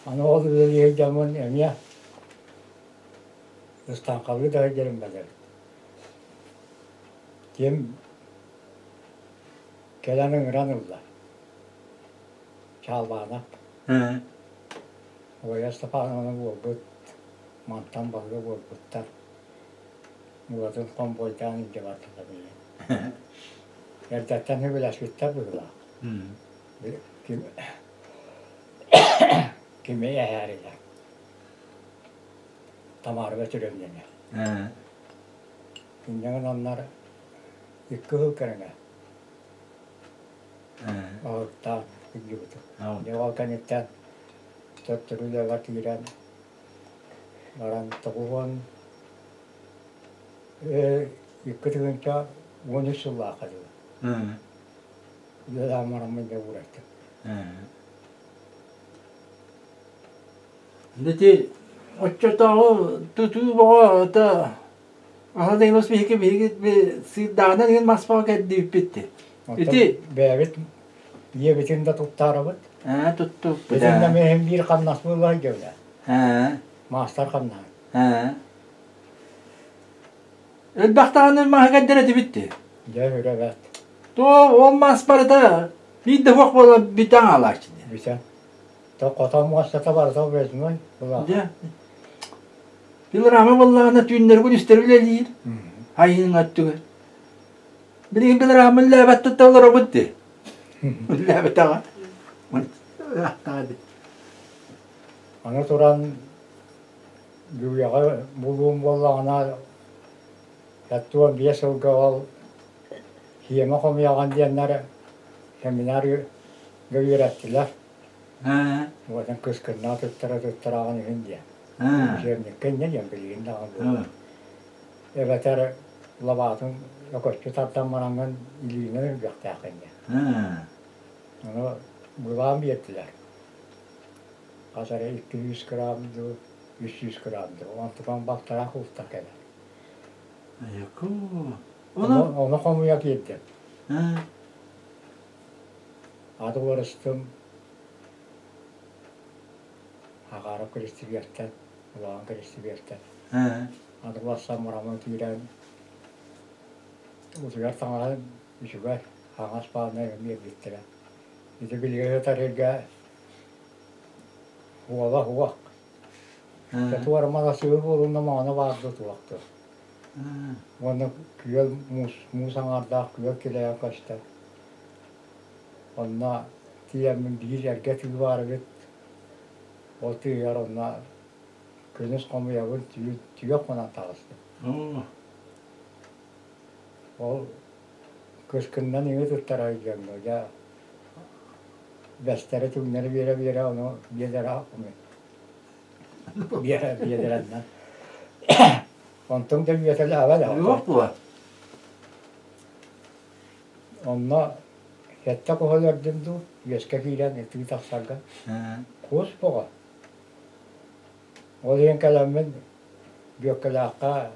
Аны ол үлэлиир дьоммун эмиэ ыстааҥкалыы да сылдьарым бэлэбит. Ким кэлэн ыҥыран ылла. Чаалбаанап. Оля Степановна буолбут, мантан баһыга буолбуттар. Уотун хомбуойдаан илдьэ бардылар билигин. Эрдэттэн сөбүлэспиттэр быһыылаах. Ким кими эһээрилэр. Тамара Бөтүрүөмнэнэ. Инньэ гынаннар икки сыл кэриҥэ аһылыктаан илдьибитим. Дьэ ол кэнниттэн төттөрү үлэбэр киирэн баран 90 2 013 сыллаахха дылы. Үлэлээн бараммын дьэ уурайдым. Ити оччотооҕу тутуу бөҕө ото аһа дайылас биһиги биһиги сыырдааҕынан иһин Москваҕа кэрдииппит Ити бэйэбит ийэбитин да туттаарабыт. Аа туттуппут. Итиннэ миһин биир хамнас буолла дьэбилэ. Маастар хамнаһа. Элбэх даҕаны маһы кэрдэр этибит дии. Дьэ үрэ бэрт. То ол мас барыта биир да суох буола бүтэн хаалааччы. Бүтэн. То хотон муостата барыта обязанный была. Дьэ. Пилорама буоллаҕына түүннэри күнүстэри үлэлиир. Айыҥ өттүгэр. Билигин пилорама үллээбэт олоробут дии. Үллээбэтэҕэ. Аны туран Дүүйэҕэ булуум буоллаҕына 75 сылга ол сиэмэ хомуйаҕын диэннэр семинарга үөрэттилэр. Уотан кыскыннаа туттара туттараҕын иһин диэн. Учебникка инньэ диэн билигин даҕаны буолар. Эбэтэр лабаатын өкөччү тардан бараҥҥын илиинэн үргүөхтээххин диэн. Ону былаан биэрдилэр. Хас эрэ 200 грамм дуу, 300 грамм дуу. Онтукаҥ балтараа куустан кэлэр. Ону хомуйа киирдим. Аты уларыстым. Аҕаарап Киристибиэртэн, улахан Киристибиэртэн. Аты уларсан бараммын киирэн утуйар таҥаһым үчүгэй, хаҥас бааннай биэрбиттэрэ. Ити билигин сытар сиргэ уола уох. Туора маласыыр буолунна маҕана баарда туох дуо. Уонна күөл муус, муус аҥаардаах күөл килэйэн көстөр. Онно тиийэммин биир эргэ тыы баар эбит. Ол тыыгар онно күнүс хомуйабын, түүн түгэх хонон таҕыстым. Ол кыскыннан иҥи туттара дьоҥҥо дьэ бэстэри түҥнэри биэрэ-биэрэ ону биэдэрэ биэрэ биэдэрэннэн онтуҥ да үөтэлээбэт Суох дуо? Онно сэттэ куһу өлөрдүм дуу, үөскэ киирэн ытыы тахсарга. Кус боҕо. Ол иһин кэлэммин Бүөккэлээххэ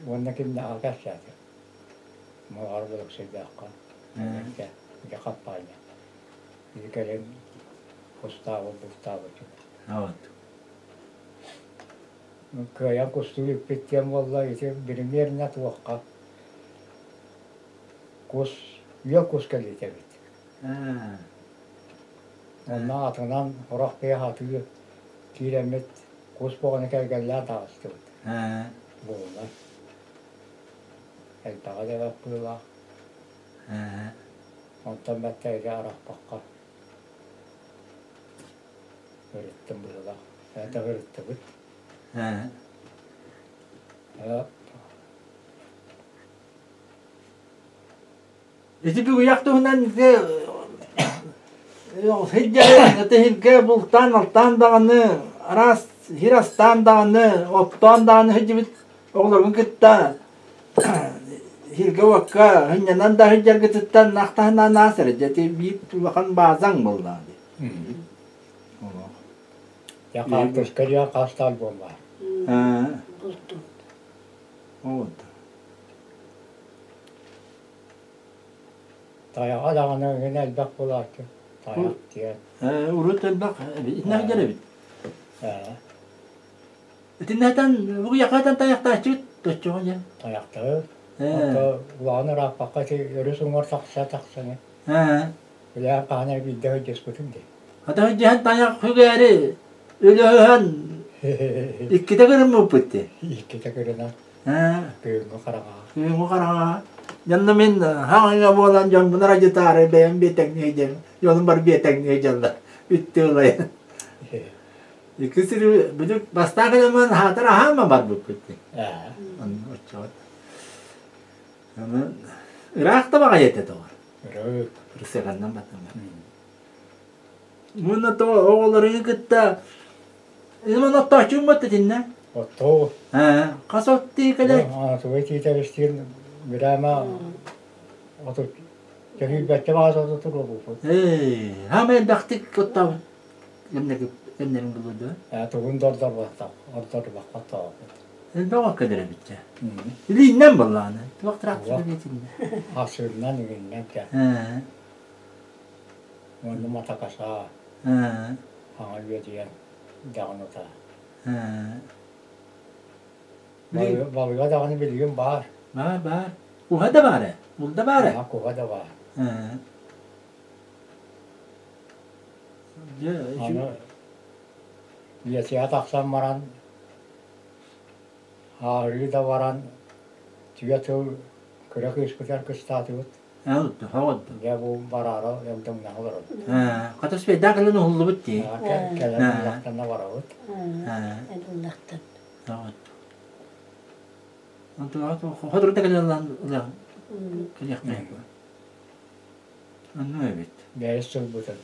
уонна кимнээххэ кэпсээтим. Муоҕар Өлөксөйдөөххө ити хаппаанньа. Ити кэлин кустаабыт, бултаабыт. Кыайан кустуу иликпит диэн буолла, ити примерно туохха кус, үөл кус кэлиитэ эбит. Онно атынан орох бэйэ сатыы киирэммит кус боҕону кэргэллээн таҕыстыбыт. Буолла. Элбэҕи да эбэт быылаах. Онтон бэртээгэ арахпакка ырыттым быһыылаах. Это ырыттыбыт. Ити бүгүйэх туһунан ити сиргэ бултаан-алтаан даҕаны, араас сир астаан даҕаны, оттоон даҕаны сылдьыбыт оҕолорун кытта сиргэ-уокка сынньанан да сылдьаргытыттан ахтаһынан аас эрэ дьэ ити биир улахан баазаҥ буоллаҕа дии. Дьэ хаартыска диэн хас да альбом баар. Бултум. Вот. Тайаҕа даҕаны эҥин элбэх буолааччы. Тайах диэн. Урут элбэх итиннэ сылдьар эбит. Итиннэтэн бугуйахатан тайахтааччыбыт точчоҕо диэн. Тайахтары. Ото улахан ырааппакка ити өрүс уҥуор тахса тахсаны. Билээ хаһан эрэ биирдэ сылдьыспытым дии. Хата сылдьыһан тайах хүгээри өлөһөн иккитэ гырыммыппыт дии. Иккитэ гырынан. Күһүҥҥү хараҥаҕа. Күһүҥҥү хараҥаҕа. Дьонно мин хаҥыҥа буолан дьоммун арадьытаары бэйэм биэтэҥнии дьэн дьонум бар биэтэҥнии дьаллар үттэ ылайын. Икки сири бүдүк бастаан кэлэммин хаатар аһаама барбыппыт дии. Оччоҕо. Ыраах да баҕайы этэ тоҕо. Ыраах. Рысыганнан баттаммат. Муна то оҕолорун кытта Ыман оттооччуҥ бат итиннэ. Оттоо. Хас от тии кэлэ? Тугу тиитэбистиир бирама отут төһүйбэккэ баҕас оту туруорбуппут. Ээ, хаама элбэхтик оттообут кэмнэрин булуо дуо? Тугун да ордорбаттах, ордорбакка оттообуппут. Элбэх окко кэлэр эбит дьэ. Илииннэн буоллаҕына, туох трактор итиннэ. Асыырынан илииннэн кэ. Уонна матакаса хаҥа үөдүйэн даҕаны утаа. Балыга даҕаны билигин баар. Баар, баар. Куһа да баар ээ. Булда баар ээ. Куһа да баар. Дьэ, Аны Лесия тахсан баран. Аарыы да баран түгэ тыл кыра кыыспытыгар кыстаатыбыт. Дьэ бу бараары Өлдөҥнөһө олоробут. Хата успейдаах кэлэн уһуллубут дии. Кэлэн улахтанна барабыт. Улахтан. Хотурута кэлэн кэлиэхтээх. Онно эбит. Бэйэс сылбытын.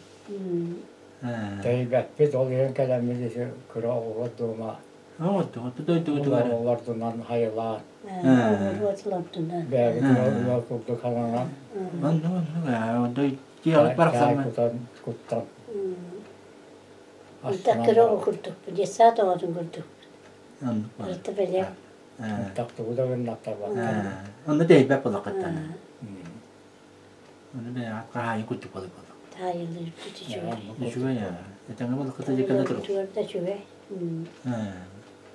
Тэйбэппит, ол иһин кэлэммит ити кыра оҕуруот дуома Олордунан хайылаан. Бэйэбит ыал курдук хананан. Кутан куттан. Кыра оҕо курдукпут, детсад оҕотун курдукпут. Барыта бэлэм. Тахтыбы да гыннаттарбаттар. Онно тэйбэт болоқыттан. Ону бэйэҕит хаһаайын курдук болой боло. Таайылыырбыт үчүгэй. Үчүгэй ээ. Этэҥҥэ болоқыта дьэкэлэ турук. Үчүгэй үчүгэй.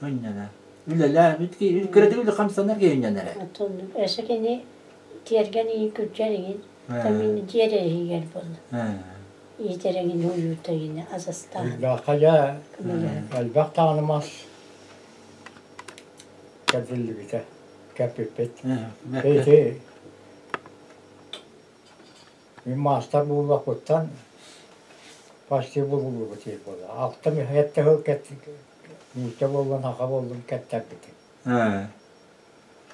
Өнньэнэ. Үлэлээ, кыратык үлэ хамсанар киһи өнньэнэрэ. Оттон өссө кини тиэргэн иһин күрдьэр иһин, мин дьиэ эрэ иһигэр буолла. Иитэрэҥин уйуута иһинэ асастаан. Үллэххэ дьэ элбэх даҕаны мас кэрдиллибитэ, кэппиппит. Ити Мин маастар буолуохпуттан почти булуллубут сир буолла. Алтан сэттэ сыл нуучча буоллун, саха буоллун кэттэрбитим.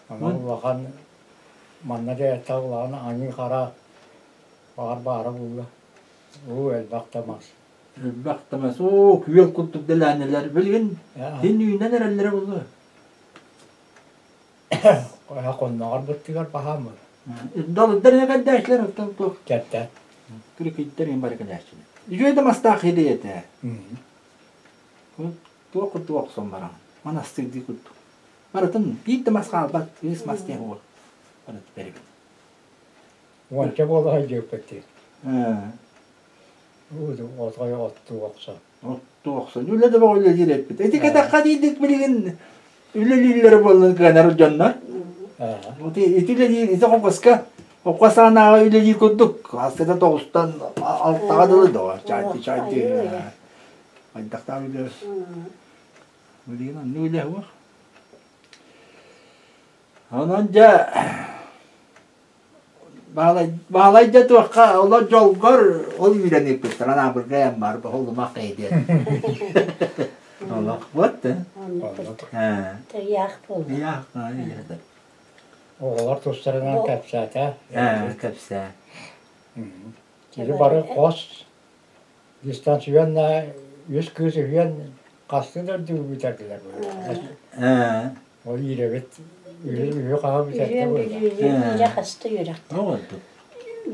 Онон улахан манна дьайаттаах улахан аньыы-хара баҕар баара буолла. Уу элбэх да мас. Элбэх да мас. Оо, күөл курдук дэлээнэлэр. Билигин син үүнэн эрэллэрэ буолуо. Хонноҕор быттыгар баһааммын. Далыттар эмэ кэлдээччилэр оттон туох Кэртэ. Кырыкыйдар эҥин бары кэлээччилэр. Үчүгэй да мастаах иһи этэ. Туох курдук охсон баран. Манастырдыы курдук. Барытын биир да мас хаалбат, үс мас диэн уол. Барыт бэрибит. Уонча буола сылдьыппыт дии. Отой оттуу охсон. Оттуу охсон. Үлэ да бөҕө үлэлиир эппит. Ити кэтэххэ диидик билигин үлэлииллэрэ буоллун кыанар дьоннор. Ити үлэлиир, ити холкуоска холкуос саҕанааҕы үлэлиир курдук. Хаста тоҕустан алтаҕа дылы доҕор. Чаайты чаайты. Хайдахтаах үлэ. Билигин оннук үлэ суох. Онон дьэ Баһылай дьэ туохха олор дьолгор ол үүрэн ыыппыттар анаабырга айан бар баһыллымах диэн. Олох вот да. Ыйаах буолла. Ыйаах Оҕолор тустарынан кэпсээтэ. Кэпсээ. Киһи бары хос дистанционно үс кыыс үһүөн хастыы да үрдүгү бүтэрдилэр. Ол иирэбит үһү хаһа бүтэрдэ Үһүөн Бүлүүнү иирэ хаста үөрэхтэр.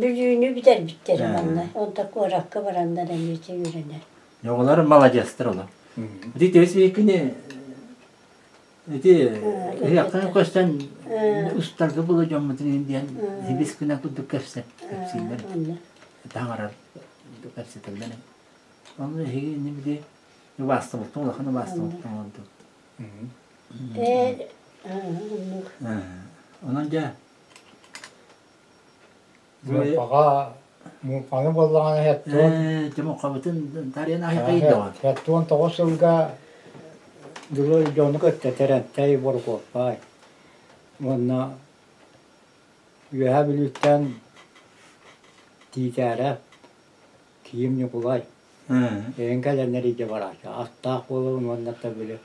Бүлүүнү бүтэрбиттэрэ манна. Онто куоракка бараннар эмиэ үөрэнэр. Оҕолор маладьыастар олор. Ити төс биикини ити ыһыахха көстөн устарга була дьоммутун диэн хибис гына курдук кэпсииллэр. Таҥарар кэпсэтэллэр. Онно эһиги инни били убаастабылтан улахан убаастабылтан оҥордум. Онон дьэ Муҥхаҕа муҥханы буоллаҕына хэттуон Тимоххабытын тарыйан аһыйда 79 сылга дылы дьону кытта Тэрэнтэй Борукуоппай уонна Үөһээ Бүлүүттэн Тиитээрэ Киим Ньукулай эҥин кэлэннэр илдьэ барааччы. Аттаах буолабын уонна да били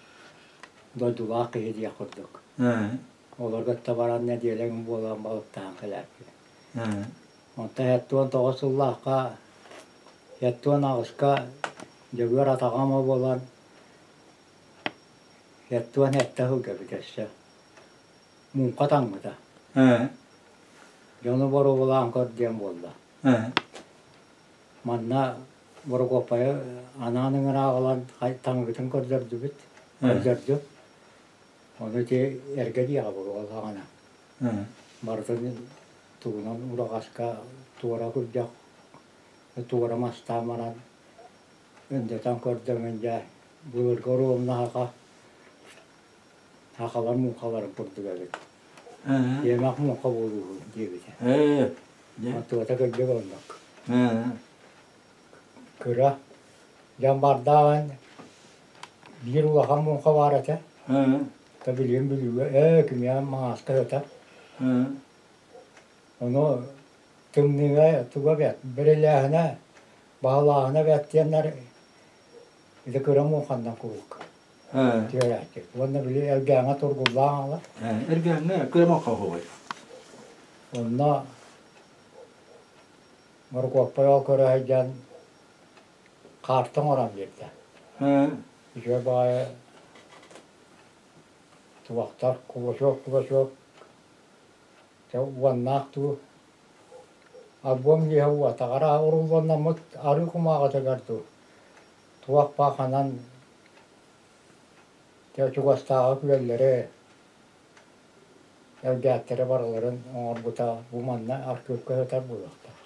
дойдулаах киһи диэх курдук. Олорго да баран нэдиэлэ күн буолан балыктаан кэлээппит. Онтон 79 сыллаахха 78-ка Дьөгүөр атаҕам буолан 77 сылга өссө муҥха таҥмыта. Дьону боруобалаан көр диэн буолла. Манна Борокуоппайы анаан ыҥырааҕылан таҥыгытын көрдөрдүбүт, көрдөрдүм. Ону ити эргэ диэҕэ буоллаҕына барытын тугунан ураҕаска туора күрдьэх туора мастаан баран өндөтөн көрдөмүн дьэ былыргы оруобуна саха сахалар муҥхаларын курдук эбит. Иэмэх муҥха буолууһу диэбитэ. Туота кырдьык оннук. Кыра дьон бардааҕын биир улахан муҥха баар этэ. Та билигин Бүлүүгэ ээ кимиэхэ Маҥааска сытар. Ону тымныыга туга бэрт, бэрэлээһинэ, баһылааһына бэрт диэннэр ити кыра муҥханнан куруук түһэрээччи. Уонна били Элгээҥҥэ тургуллаах аҕалар. Элгээҥҥэ кыра муҥха оһуобай. Онно Моркуоппай ол көрө сылдьан хаарта оҥорон биэрдэ. Үчүгэй баҕайы туһахтар кулачок-кулачок дьэ уоннаах дуу альбом лиһэ уотаҕар урулланнаммыт арыы кумааҕытыгар дуу туох бааханан дьэ чугастааҕы күөллэри элгээттэрэ барыларын оҥорбута бу манна архыыпка сытар буолуохтаах.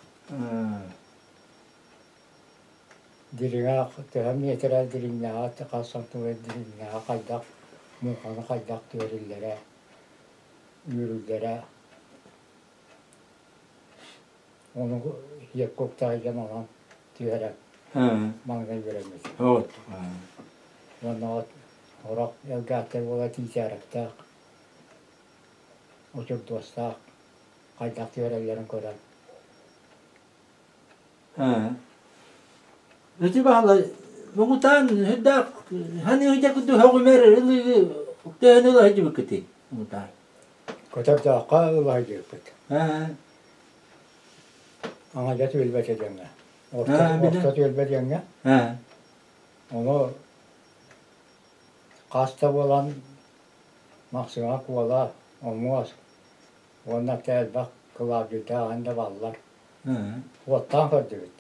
Дириҥэ төһө миэтэрэ дириҥнээҕэ хас сантиметр дириҥнээҕэ хайдах муҥханы хайдах түһэриллэрэ үүрүллэрэ ону иэккэ уктаайдан онон түһэрэн маҥнай үөрэммит. Уонна орох элгээттэр буола тиитээрэптээх, очурдуостаах хайдах түһэрэллэрин көрөн. Ити баһылай муҥутаан үрдээх ханыыһыйа курдук сөҕүмэр ылыы төһөнү ыла сылдьыбыккытый муҥутаан? Көтөрдөөххө ыла сылдьыбыппыт. Аҥадьа түөлбэтэ диэҥҥэ. Орто түөлбэ диэҥҥэ. Ону хас да буолан Махсыҥа Куола, Омуос уонна элбэх кылаабдьыйдаах да бааллар. Уоттаан көрдүбүт.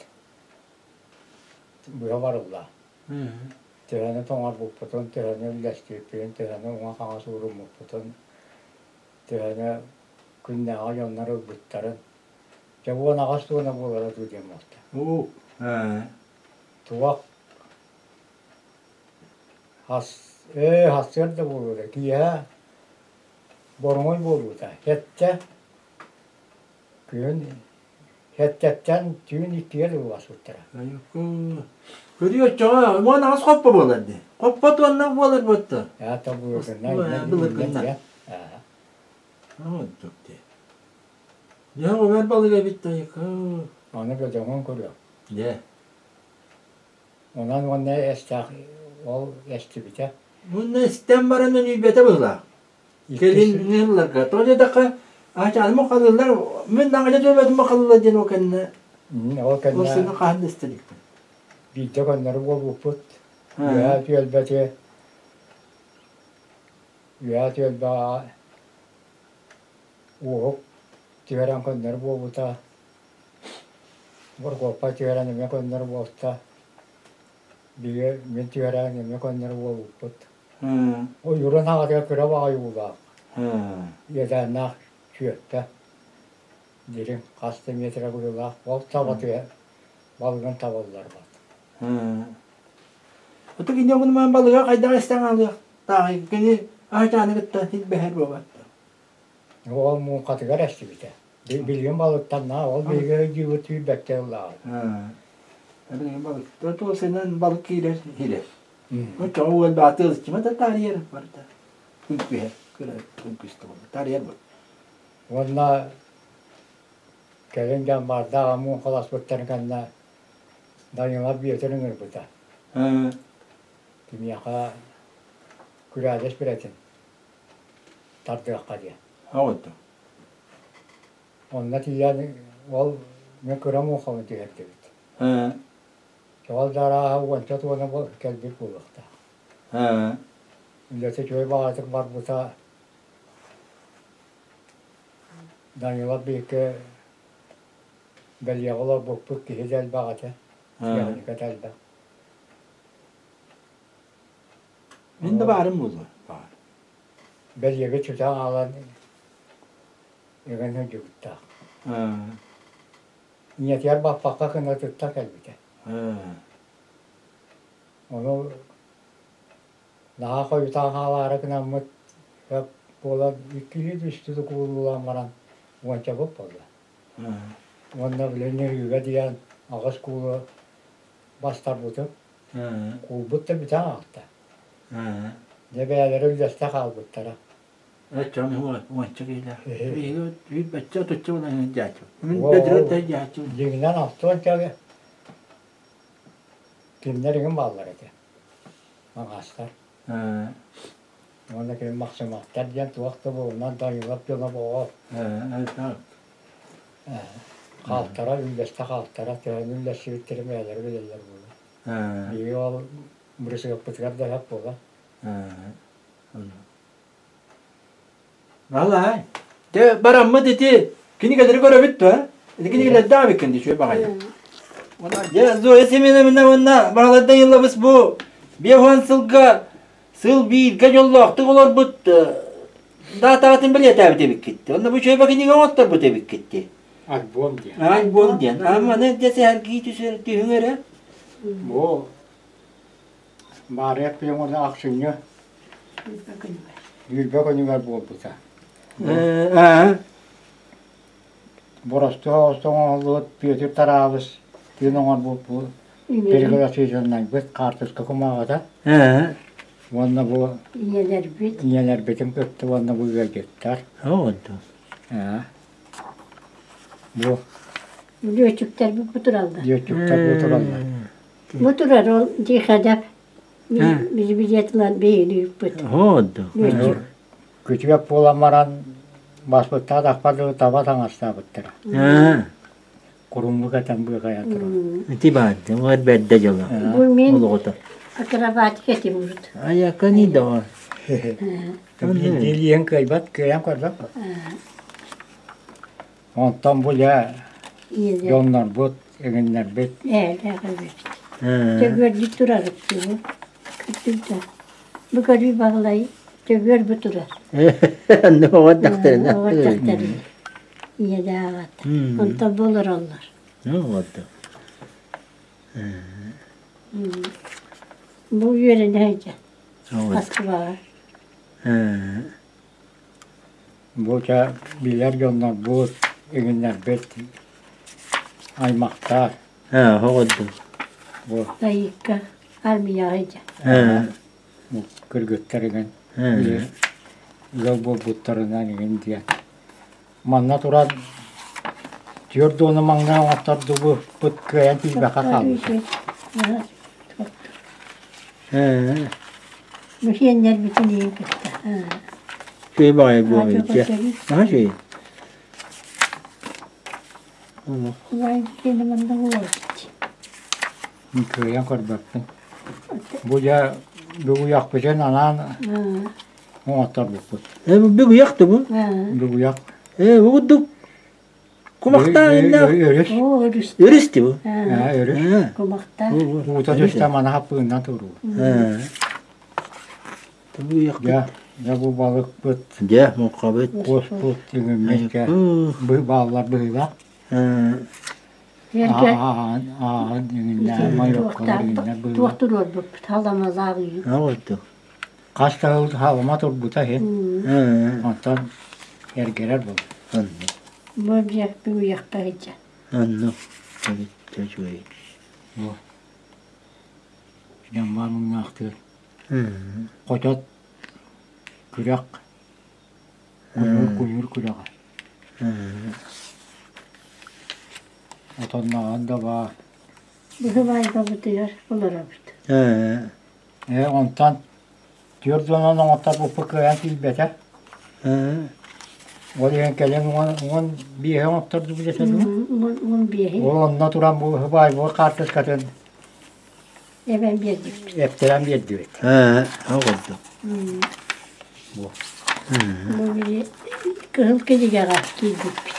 Быһа барылла. Төһөнү тоҥорбуппутун, төһөнү үллэстибиппитин, төһөнү уҥа-хаҥас ууруммуппутун, төһөнү күннээҕи дьоннор ылбыттарын. Дьэ 18 туона буолара дуу диэн буолта. Туох хас ээ хасыар да буолуо киэһэ боруҥуй буолуута сэттэ күһүн сэттэттэн түүн иккигэ дылы баспыттара. Көрүү оччоҕо 18 хоппо буолар дии. Хоппо туонна буолар буотта. Это былыргынна былыргынна. Онтук дии. Дьэ, өмөр балык эбит тайыка. Аны бөдөҥүн көрүөх. Дьэ. Онон уонна эстээх ол эстибитэ. Уонна истэн баран өнүйбэтэ быһыылаах. Кэлин ылларга. Тоҕо диэтэххэ, аачааным халыыллар, мин наҥыдьа төлөбөтүм халыыллар диэн ол кэннэ Ол кэннэ ол сыны хаһан да истэ иликпин. Биирдэ көннөрү буолбуппут. Үөһээ түөлбэти үөһээ түөлбэҕэ уоһук түһэрэн көннөрү буолбута. Боркуоппай түһэрэн эмиэ көннөрү буолта. Биһиги мин түһэрэн эмиэ көннөрү буолбуппут. Ойуурун аҕатыгар кыра баҕайы уулаах, иэдээннээх чүөппэ, дириҥ хас да миэтэрэ быһыылаах ол табатыгар балыгын табалларбат. Ото кини оҕунумаан балыга хайдах истэн хаалыахтааҕый? Кини аһачааны кытта силбэһэр буолбат. Ол муҥхатыгар эстибитэ. Билигин балыктанна, ол биһиги өйдүүбүт түүрбэккэ ыллаҕа. Билигин балык. Туосынан балык киирэр, киирэр. Оччоҕо уол баатыал иччимэ да таарыйар барыта. Күн күһэр, кыра күн күстэ буолла. Таарыйар буол. Уонна кэлин дьон баардаах муҥхаласпыттарын кэннэ Данилов Бүөтүр ыҥырбыта. Кимиэхэ күрээдэс бүрэтин тардыахха диэн. Оҕото. Онно тиийэн ол мин кыра муҥхабын түһэрдибит. Ол да арааһа уонча туона кэлбит буолуохтаах. Үлэтэ үчүгэй баҕайытык барбыта. Данилов биһикки бэлиэҕэ олорбуппут киһи да элбэх этэ, техника да элбэх. Мин да баарым буолуо, баар. Бэлиэгэ чутаах аҕалан ыган сылдьыбыттаах. Ийэтигэр баппакка кынатыттан кэлбитэ. Ону наһаа хойутаан хаалаары гынаммыт сөп буолан иккилии-үстүү да куулуулаан баран уончабыт буолла. Уонна били ньырыыга диэн аҕыс куулу бастарбытым. Куулбут да бүтэн аҕалта. Дьэ бэйэлэрэ үллэстэ хаалбыттара. Оччоҕо уонча киһилээх. Биһиги бачча отучча буолан дьааччы. Мин бөдүрүт да дьааччы. Дьиҥинэн алтыанча кинилэр игин бааллар этэ. Маҥаастар. Уонна кини Максимовтар диэн туох да буолунан Данилов дьоно боҕо. Хаалтара, үллэстэ хаалтара, төһөнү үллэстибиттэрин бэйэлэрэ билэллэр буолуо. Биһиги ол бырысыаппытыгар да сөп буолар. Балай. Дэ бараммыт ити кинигэлэри көрөбүт дуо? Ити кинигэлэрдээх эбиккин дии үчүгэй баҕайы. Дьэ Зоя Семеновна уонна Баһылайдан Еллабыс бу 50 сылга сыл бииргэ дьоллоохтук олорбут даатаҕытын бэлиэтээбит эбиккит. Онно бу үчүгэй кинигэ оҥотторбут эбиккит дии. Альбом диэн. Альбом диэн. А маны дьэ сэһэргии түсүр түһүҥ эрэ. Бу Маарыйа Пионовна ахсынньы Ньүлбэ күнүгэр буолбута. Боростуо оҥоһуллубут Петр Тараабыс тыын оҥорбут перегородительнайбыт хаартыска кумааҕыта уонна бу Ийэлэрбит. Ийэлэрбитин кытта уонна бу ыалдьыттар. Бу Лүөчүктэрбит бу тураллар. Лүөчүктэр бу тураллар. Бу турар ол дьиэхэдэ билиэтинэн биһиги ыыппыт. Лүөччүк. Күтүөк буолан баран баспыттаах ахпар таба таҥастаабыттара. Курумму кэтэн быыкайан турар. Ити баарды, угар бэрдэ дьоло. Бу мин акробатика этим урут. Айакани да. Биирдии кыайбат, кыайан көрбөт. Онтон бу дьэ дьоннорбут, эҥиннэрбит. Ээ, эбит. Төгүөрдүү турар бу. Күттүм Бу көрүү Баһылай төгүөр бу турар. Онно оҕо дьахтарына. Оҕо дьахтарына. Ийэлээҕит. Онтон бу олороллор. Оҕо Бу үөрэнэ сылдьар. Москваҕа. Бу чэ билэр дьоннорбут, эҥиннэрбит, аймахтар. Ээ, оҕордум. Бу Тайыкка армияҕа илдьэ. Ээ. Бу кыргыттар игин ыал буолбуттарынан игин диэн. Манна туран түөрт уону маҥнай оҥоттордубуппут кыайан тиийбэххэ хаалбыта. Ээ. Бу сиэннэрбитин ийин кытта. Үчүгэй баҕайы буолуо Наһаа үчүгэй. Убай киэнэ манна буолбут. Кыайан көрбөппүн. Бу дьэ бүгүйэхпитин анаан оҥотторбуппут. Э бу бүгүйэх да бу? Бүгүйэх. Э бу курдук кумахтаах иннэ. Өрүс. Өрүс. Өрүс ти бу? Өрүс. Кумахтаах. Уута түстэ мана хаппыгынан туруу. Дьэ, дьэ бу балыкпыт. Дьэ, муҥхабыт. Куоспут тигиммиккэ бааллар быһыылаах. Эргэ Ааһан иҥиннээх майоккалар иҥиннэр туох быһыылаах. туруорбуппут халамалаах үйү. Оҕордук. Хас да сыл хаалыма турбута иһин. Онтон эргэрэр буолла. Оннук. Бу дьэ бүгүйэххэ сылдьар. Оннук. Эбит үчүгэй. Бу дьамбар муҥнаахтыыр. Хотот күрэх куйуур куйуур күрэҕэ. Отонноҕон да баар. Быһыбайбабытыгар олоробут. Ээ онтон түөрт уонан оҥотторбуппут кыайан тиийбэтэ. Ол иһин кэлин уон биэһи оҥоттордубут десэ дуу? 15-и. Ол онно туран бу быһыбайбы хаартыскатын Эбэн биэрдибит. Эптэрэн биэрдибит. Ээ, ол курдук. Бу. Бу били кыһыл кинигэҕэ киирбиппит.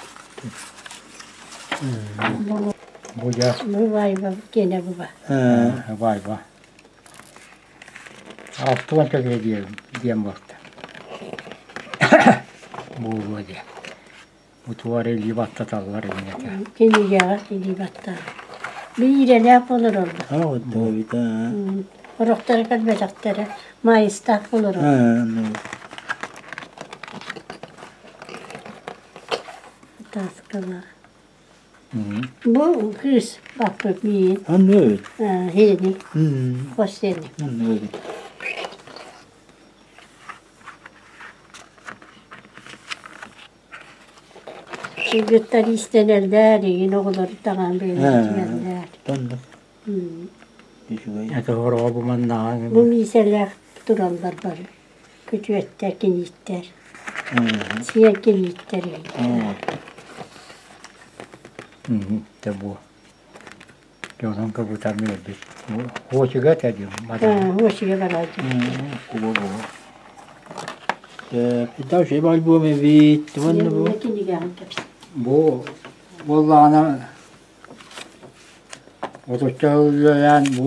Бу дьэ. Бу баайба киэнэ буба. Ээ, баайба. Алтыан кэбиһэ диэн буолта. Буолуо диэн. Утуар илии баттаталлар иннэтэ. Кинигэҕэ илии баттаан. Биирэлээх олороллор. Аа, эбит аа. Орохторо кэлбэтэхтэрэ, маайыстаах олороллор. Тааскалаах. Бу кыыс баппыт миин. Анны эбит. Хиэним. Хос сиэним. Анны эбит. Кыргыттар иистэнэллэр, игин оҕолору таҥан бэйэлэрин Тоннук. Үчүгэй. Это хороҕо бу маннаҕа Бу миисэлээх тураллар бары. Күтүөттэр, кинииттэр. Сиэн кинииттэр. Те бу. Дьонун кыбытан биэрбит. Хуочуга этэ диэн. Хуочуга барааччы. Куба бу. Питау шей альбом эбит. Туманны бу. Бу буоллаҕына отучча үлэлээн бу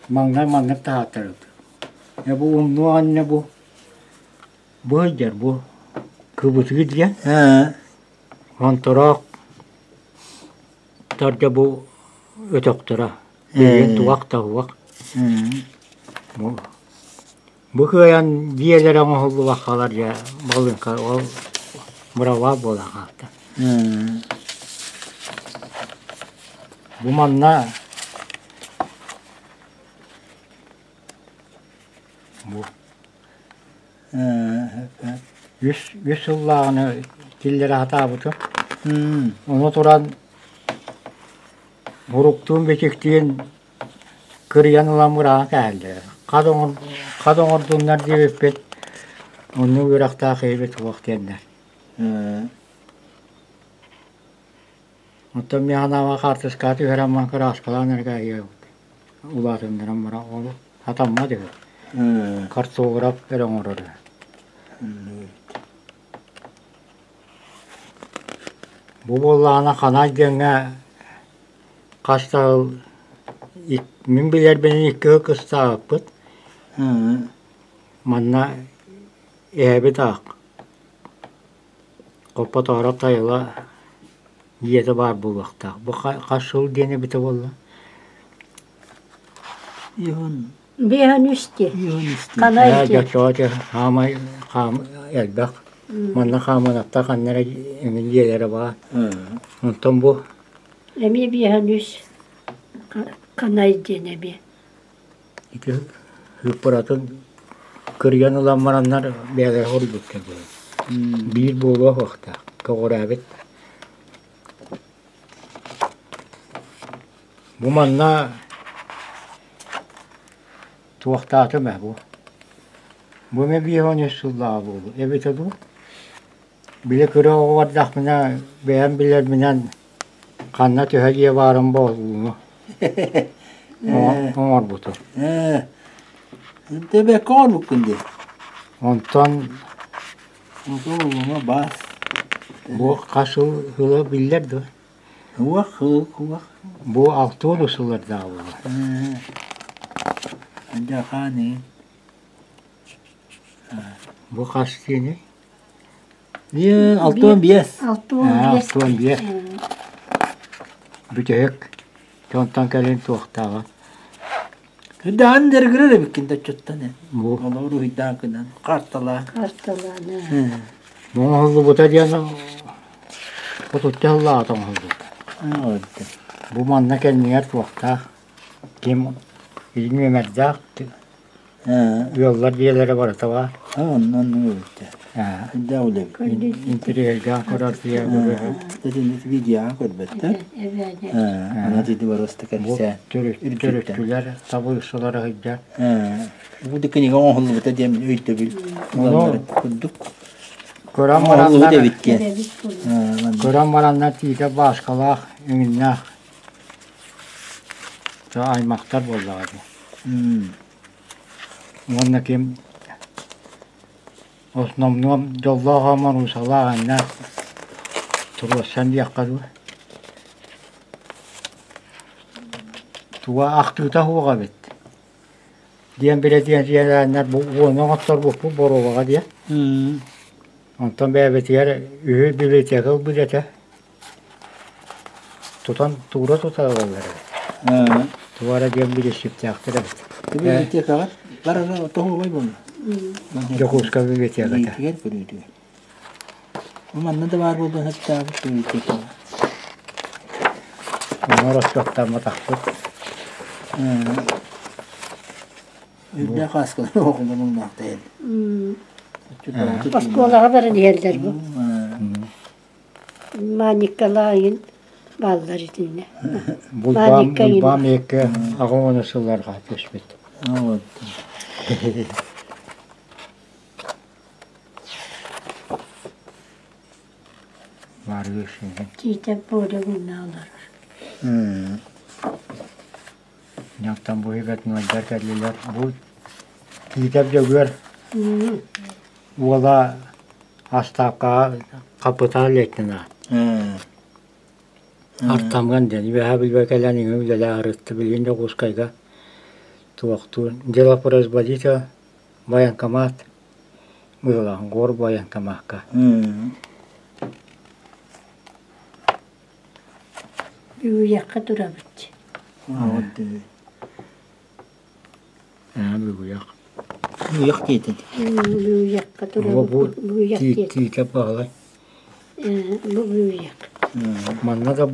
маҥнай маннык таһааттарбыт. Бу умнуох иннинэ бу бу сылдьар бу кыбытыы диэн Онтороох тарда бу өтөхтөрө билигин туох да суох. Бу бу кыайан дьиэлэрэ оҥоһуллубаккалар дьэ балыыҥка ол бырабаа буолан хаалта. Бу манна бу Үс үс сыллааҕыны киллэрэ сатаабытым. Ону туран уруктуун-бичиктиин кырыйан ылан быраҕан кээһэллэр. Хат оҥор хат оҥордуннар диэбиппит, оннук үөрэхтээх киһибит суох диэннэр. Оттон мин санаабар хаартыскаҕа түһэрэн баран кырааскалаан эрэ кээһиэхпит. Улаатыннаран баран ол хатаммат үһү. Картограф эрэ оҥорор үһү. Бу буоллаҕына ханай диэҥҥэ хас да сыл мин билэрбинэн икки сыл кыстаабыппыт. Манна эһэбит аах Хоппотооров Тайыла дьиэтэ баар буолуохтаах. Бу хас сыл диэн эбитэ буолла? Биэһэн үс дии. Ханай дии. Дьоччоҕо хаамай хаам элбэх. Манна хааманаттар ханна эрэ эҥин дьиэлэрэ баар. Онтон бу Эмиэ биэһэн үс ханай диэн эмиэ. Ити сыыппаратын кырыйан ылан бараннар бэйэлэрэ хоруйбуттар буолан. Биир буолуо суохтаах, көҕүрээбит. Бу манна туохтаатым ээ бу. Бу эмэ 53 сыллааҕы буолуо эбитэ дуу. Били кыра оҕо бардахпына бэйэм билэрбинэн ханна төһө дьиэ баарын буолууну оҥорбутум. Тэбэккэ оҥорбуккун дии. Онтон Онтон улуума баас. Бу хас сыл сыла биллэр дуо? Уох, уох. Бу 60 сыллардаах буолуо. Дьахааны. Бу хас диэний? 65. 65. Бүтэһик дьонтон кэлин туохтааҕа. Даан дэргирэр эбиккин да оччоттон эн. Бу Олор уһуйдаан гынан карталаан. Карталаан. Оҥоһуллубута диэн отучча сыллааҕыта оҥоһуллубута. Бу манна кэннигэр туохтаах ким ити нүөмэрдээх Ыаллар дьиэлэрэ барыта баар. Онно оннук эбит Хайдах үлэбит? Интэриэһиргээн көрөр дьиэ Итинник видеоҕа көрбөттөр. Ана тиди барыста кэпсээн. Төрүттүлэр табыысылара сылдьар. Бу да кинигэ оҥоһуллубута диэн өйдөбүл ылалларын курдук. Көрөн Оҥоһуллубут бараннар эбит диэн. Көрөн бараннар тиитэ бааскалаах, эҥиннээх аймахтар буоллаҕа дии. Уонна ким основном дьоллоох Моруусалаах анньаах туруорсан диэххэ дуу туга ахтыыта суох эбит диэн билэтиэн бу уону оҥотторбуппут боруобаҕа диэн онтон бэйэбитигэр үһү библиотека ылбыт этэ Тутан туура тута ылаллар эбит. Туга эрэ диэн билиэсчиктээхтэр эбит. Библиотекаҕа барара тоһуобай буолла. Дьокуускай библиотеката. Биитигэр көрүүтүгэр. Манна да баар буолуон сөптөөбүт библиотекаҕа. Оҥор отчуоттамматахпыт. Үрдээх ааскалар оҕолор муҥнаахтайын. Оскуолаҕа баран иһэллэр бу. Маниккалаайын бааллар итиннэ. Булбаам, булбаам иэккэ аҕа уона сылларга түспүт. Барыы сиһин. Тиитэ буола гынна олорор. Ньактан бу иһигэр нуойдар кэллилэр. Бу Тиитэп Дьөгүөр уола астаапкаҕа хапытаал лейтенант. Артамган диэн үөһээ Бүлүүгэ кэлэн иҥэ үлэлээх арытты билигин Дьокуускайга туохтуур делопроизводитель военкомат быһыылаах гор военкомакка. Бүгүйэххэ турабыт. Аа бүгүйэх. Бүгүйэх диэтин. Бүгүйэххэ турабыт. Бу Бүгүйэх диэтин. Тиитэ баһылай. Бу бүгүйэх. Манна да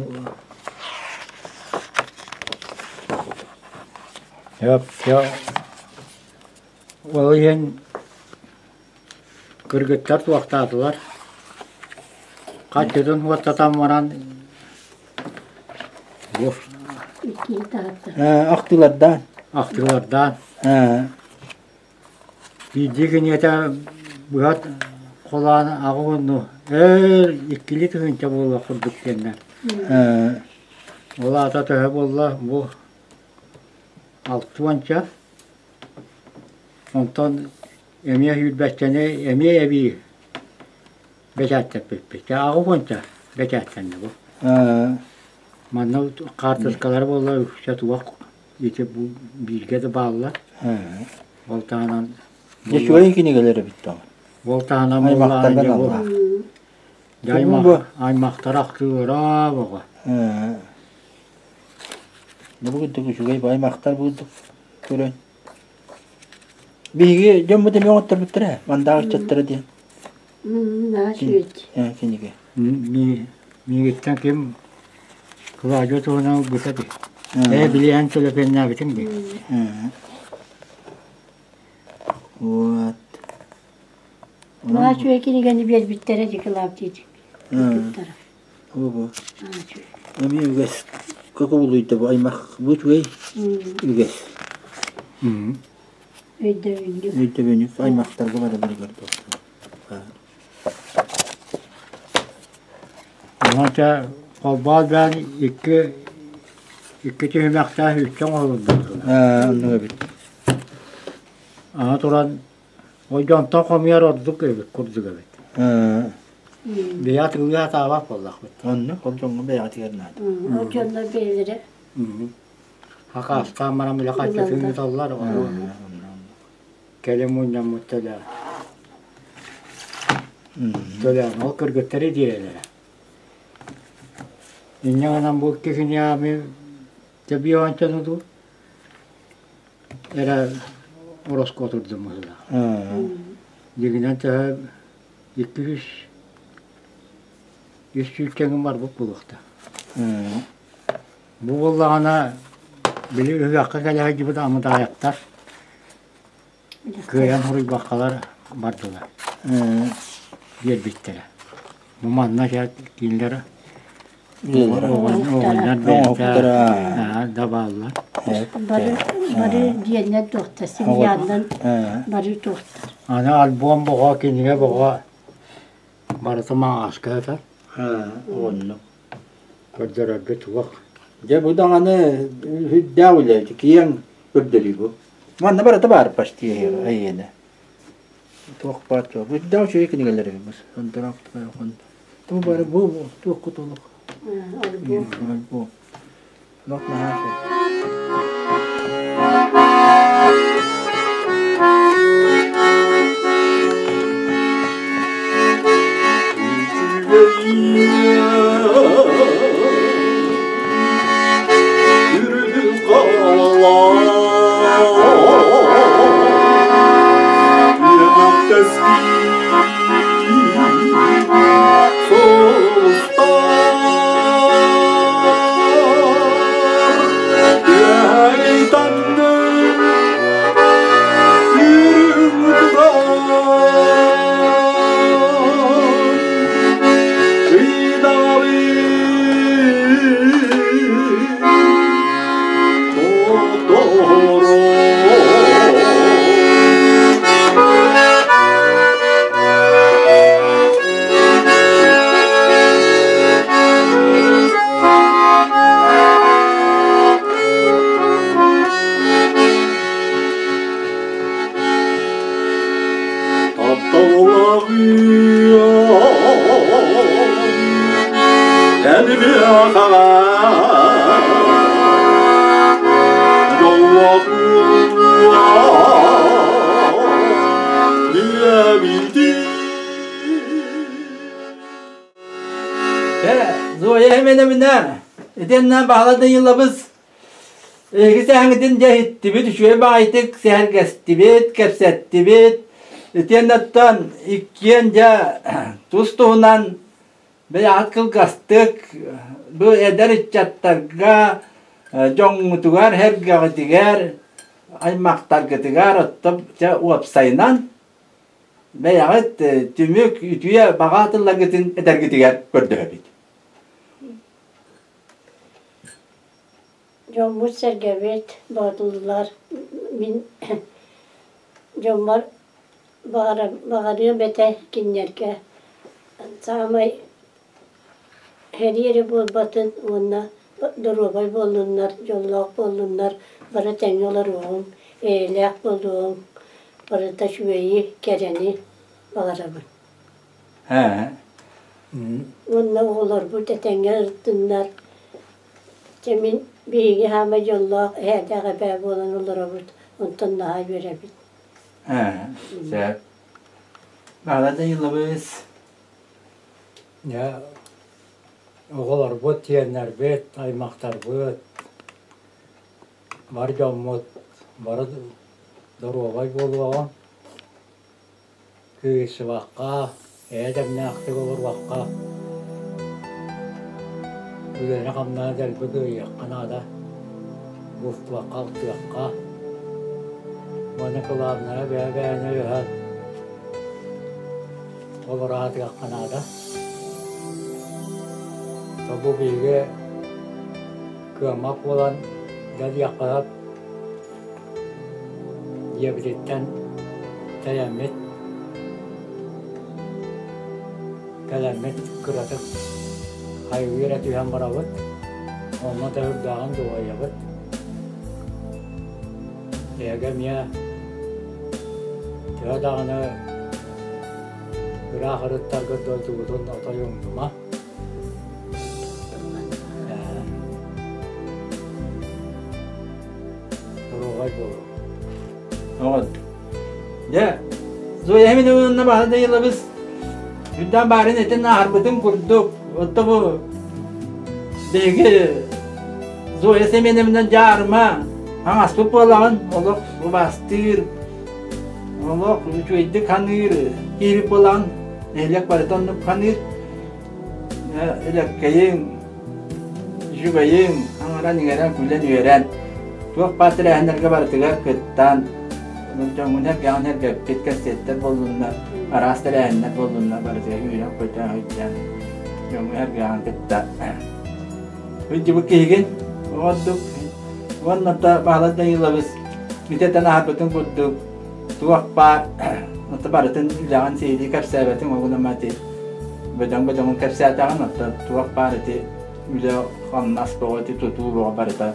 Yap, ya ол иһин кыргыттар туохтаатылар. Хаччытын уоттатан баран бу Иккиһи таһыттар. Ахтылардаан. Ахтылардаан. Биирдии киниэтэ быһат холоон аҕа уонну ээр иккилии тыһыынча буолуох курдук диэннэр. Ол аата төһө буолла бу алтыанча онтон эмиэ сүүрбэччэни эмиэ эбии бэчээттэппиппит. Аҕа уонча бэчээттэннэ бу. Манна хаартыскалар буолла үксэ туох ити бу бииргэ да бааллар. Ол таһынан Үчүгэй кинигэлэр эбит даҕаны. Ол таһынан Аймахтарга буоллаҕына наллаах. Аймахтар ахтыылара боҕо. Бу курдук үчүгэй аймахтар курдук көрөн. Биһиги дьоммут эмиэ оҥотторбуттара мандаах ыччаттара диэн. Наһаа үчүгэй. Кинигэ. Миигиттэн ким Клавдия туһунан ылбыта дии. Ээ билиэн төлөпүөннээбитиҥ дии. Вот. Наһаа үчүгэй кинигэни биэрбиттэрэ дии Клавдия кыргыттара. Бу Эмиэ үгэс кокобулуйда бу аймах бу үчүгэй үгэс. Өйдөбүнньүк. Өйдөбүнньүк аймахтарга барыларыгар Онон холбоон бээн икки икки түһүмэхтээх үччэ оҥоһулунна. Оннук эбит. Аны туран ол дьонтон хомуйар ордук эбит курдук эбит. Бэйэ атыылыы сатаабат буоллахпыт. Оннук ол дьоҥҥо бэйэҕитигэр наада. Ол дьоннор бэйэлэрэ Хакаастаан баран бile хаччатын ыыталлар ону кэлин мунньаммыт төлөөн. Төлөөн ол кыргыттары диэрэлэрэ. Инньэ гынан бу икки киниэхэ тэбиэҕинчэни дуу эрэ ороскуотурдум быһыылаах. Дьиҥинэн төһө икки үс үс сүүсчэҥин барбыт буолуохтаах. Бу буоллаҕына били ыһыахха кэлэ сылдьыбыт амыдаайаптар кыайан суруйбаккалар бардылар биэрбиттэрэ. Бу манна кинилэр оҕонньор бэйэтэ да бааллар. Бары бары диэннэр туохтар, семьяннан бары туохтар. Аны альбом боҕо, кинигэ боҕо барыта маҥааска сытар. Оннук. Көрдөрөргө туох. Дьэ бу даҕаны үрдээх үлэ, киэҥ көрдөрүү бу. Манна барыта баар почти эйиэнэ. Туох баар туох. Үрдээх үчүгэй кинигэлэр эбит. Ту бары бу туох кутулук. Альбом. Альбом. Лох наһаа Зоя Семеновна, итиннэ баһыла Даниловыз Эһиги сэһэҥҥитин дьэ иһиттибит, үчүгэй баҕайытык сэһэргэстибит, кэпсэттибит. Итиэннэ оттон иккиэн дьэ тус-туһунан бэйэҕит кылгастык бу эдэр ыччаттарга, дьоҥҥутугар, сэргэҕитигэр, аймахтаргытыгар оттон дьэ уопсайынан бэйэҕит түмүк үтүө баҕа тылларгытын этэргитигэр көрдөһөбүт. Дьоммут-сэргэбит, боотуллар мин дьоммор баҕарыам этэ кинилэргэ саамай сэрии эрэ буолбатын уонна доруобай буоллуннар, дьоллоох буоллуннар, бары тэҥҥэ олоруоҕуҥ, эйэлээх буолуоҕуҥ, барыта үчүгэйи, кэрэни баҕарабын. Уонна оҕолорбут этэҥҥэ ырыттыннар. Дьэ мин биһиги саамай дьоллоох эһээтээх эбээ буолан олоробут, онтон наһаа үөрэбит. Сөп. Баҕа Данилович. Дьэ, оҕолорбут, сиэннэрбит, аймахтарбыт, бар дьоммут бары доруобай буолуоҕуҥ. Кыайсыбакка, эйэ-дэмнээхтик олорбокко, үлэни-хамнаһы дэлби кыайыахха наада, бултуохха-алтыахха уонна кылаабынайа бэйэ-бэйэни өйөһөн олоро сатыахха наада. Бу биһиги кыаммат буолан дэлиэххэ сөп Дьиэбититтэн тэйэммит, кэлэммит кыратык хайгыы эрэ түһэн барабыт, онно да үрдээҕин дуоһуйабыт. Эһиги эмиэ төһө даҕаны ыраах ырыттаргыт дойдугутун отой умнума. Доруобай буолуҥ. Вот. Дьэ, Зоя Семеновна Баһадайылабыс үрдээн баарын этин ааһарбытын курдук, отто бу биһиги Зоя Семеновна дьаарма аҥаспыт буолаҕын, олох убаастыыр, олох үчүгэйдик ханыыр киһи буолаҕын, нэһилиэк барыта оннук ханыыр. Элэккэйиҥ, үчүгэйиҥ, аҥаран-иҥэрэн, күлэн-үөрэн, туох баар тэрээһиннэргэ барытыгар кыттан, дьоҥҥун эргэҕин эргэппит кэнсиэртэр буоллуннар, араас тэрээһиннэр буоллуннар барытыгар үүрэн-көтөн сылдьан, дьоҥҥун эргэҕин кытта сылдьыбыт киһигин ордук уонна да Баһылай Данилович бүтэтэн аһарбытын курдук туох баар Онто барытын үлэҕин сиһилии кэпсээбэтиҥ, ол гынан ити бөдөҥ-бөдөҥүн кэпсээтэҕин, оттон туох баар ити үлэ хамнас бөҕө, ити тутуу бөҕө барыта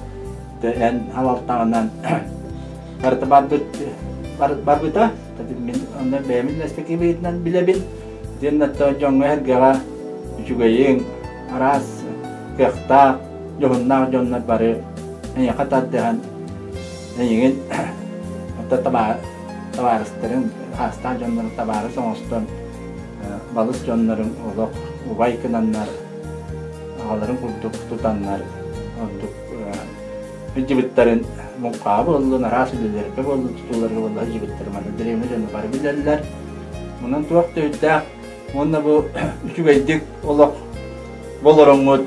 эн халалтаҕынан барыта барбыт барбыта. Мин онно бэйэм үллэстэ билэбин. Диэн оттон дьоҥҥо-сэргэҕэ үчүгэйиҥ, араас кыахтаах, дьоһуннаах дьоннор бары эйиэхэ тардыһан эйигин оттон табаарыстарын, хаастаах дьоннорун табаарыс оҥостон, балыс дьоннорун олох убай гынаннар, аҕаларын курдук тутаннар, ордук сылдьыбыттарын муҥхаҕа буоллун, араас үлэлэргэ буоллун, тутууларга буоллун сылдьыбыттарын манна дэриэбинэ дьоно бары билэллэр. Онон туох да үрдээх уонна бу үчүгэйдик олох болороҥҥут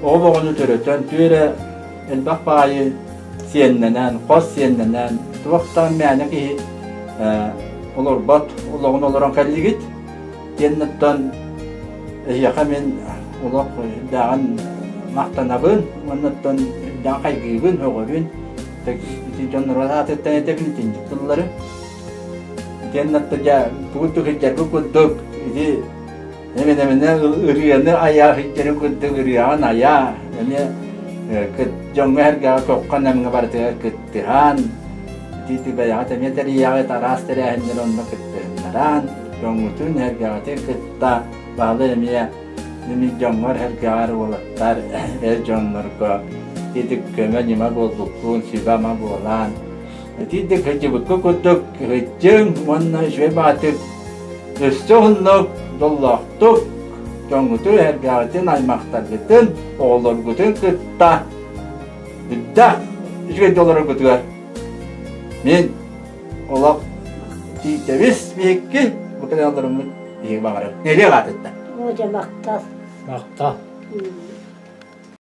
оҕо оҕону төрөтөн, түөрэ элбэх баайы сиэннэнэн, хос сиэннэнэн, туохтан мээнэ киһи олорбот олоҕун олорон кэллигит. Диэннэттэн эһиэхэ мин олох үрдээҕин махтанабын уоннаттан үрдээн хайгыыбын, өҕөбүн. Ити дьоннор аатыттан этэбин итинник тыллары. Итиэннэ дьэ тугу түһүлдэрбит курдук ити Эминэминэ ырыаны айаа сылдьарын курдук ырыаҕын айаа, эмиэ дьоҥҥо-сэргэҕэ көххө-нэмҥэ барытыгар кыттыһан, ити бэйэҕит эмиэ тэрийэҕит, араас тэрээһиннэр онно кыттыһыннаран. Дьоҥҥутун эргэҕитин кытта Баһылай эмиэ ими дьоҥҥор эргэҕэр уолаттар эр дьоннорго итик көмө-ньыма буолбуккун, сүбэ-ама буолан итиитик сылдьыбыкка курдук сылдьыҥ уонна үчүгэй баҕатык өссө уһуннук, дьоллоохтук дьоҥҥутун, эргэҕитин, аймахтаргытын, оҕолоргутун кытта үрдээх үчүгэй олороргутугар мин олох тиийдэбис биһикки бу кэлэн олоруммут биһиги баҕарар. Нелия аатыттан. О, дьэ, махтал. Махтал.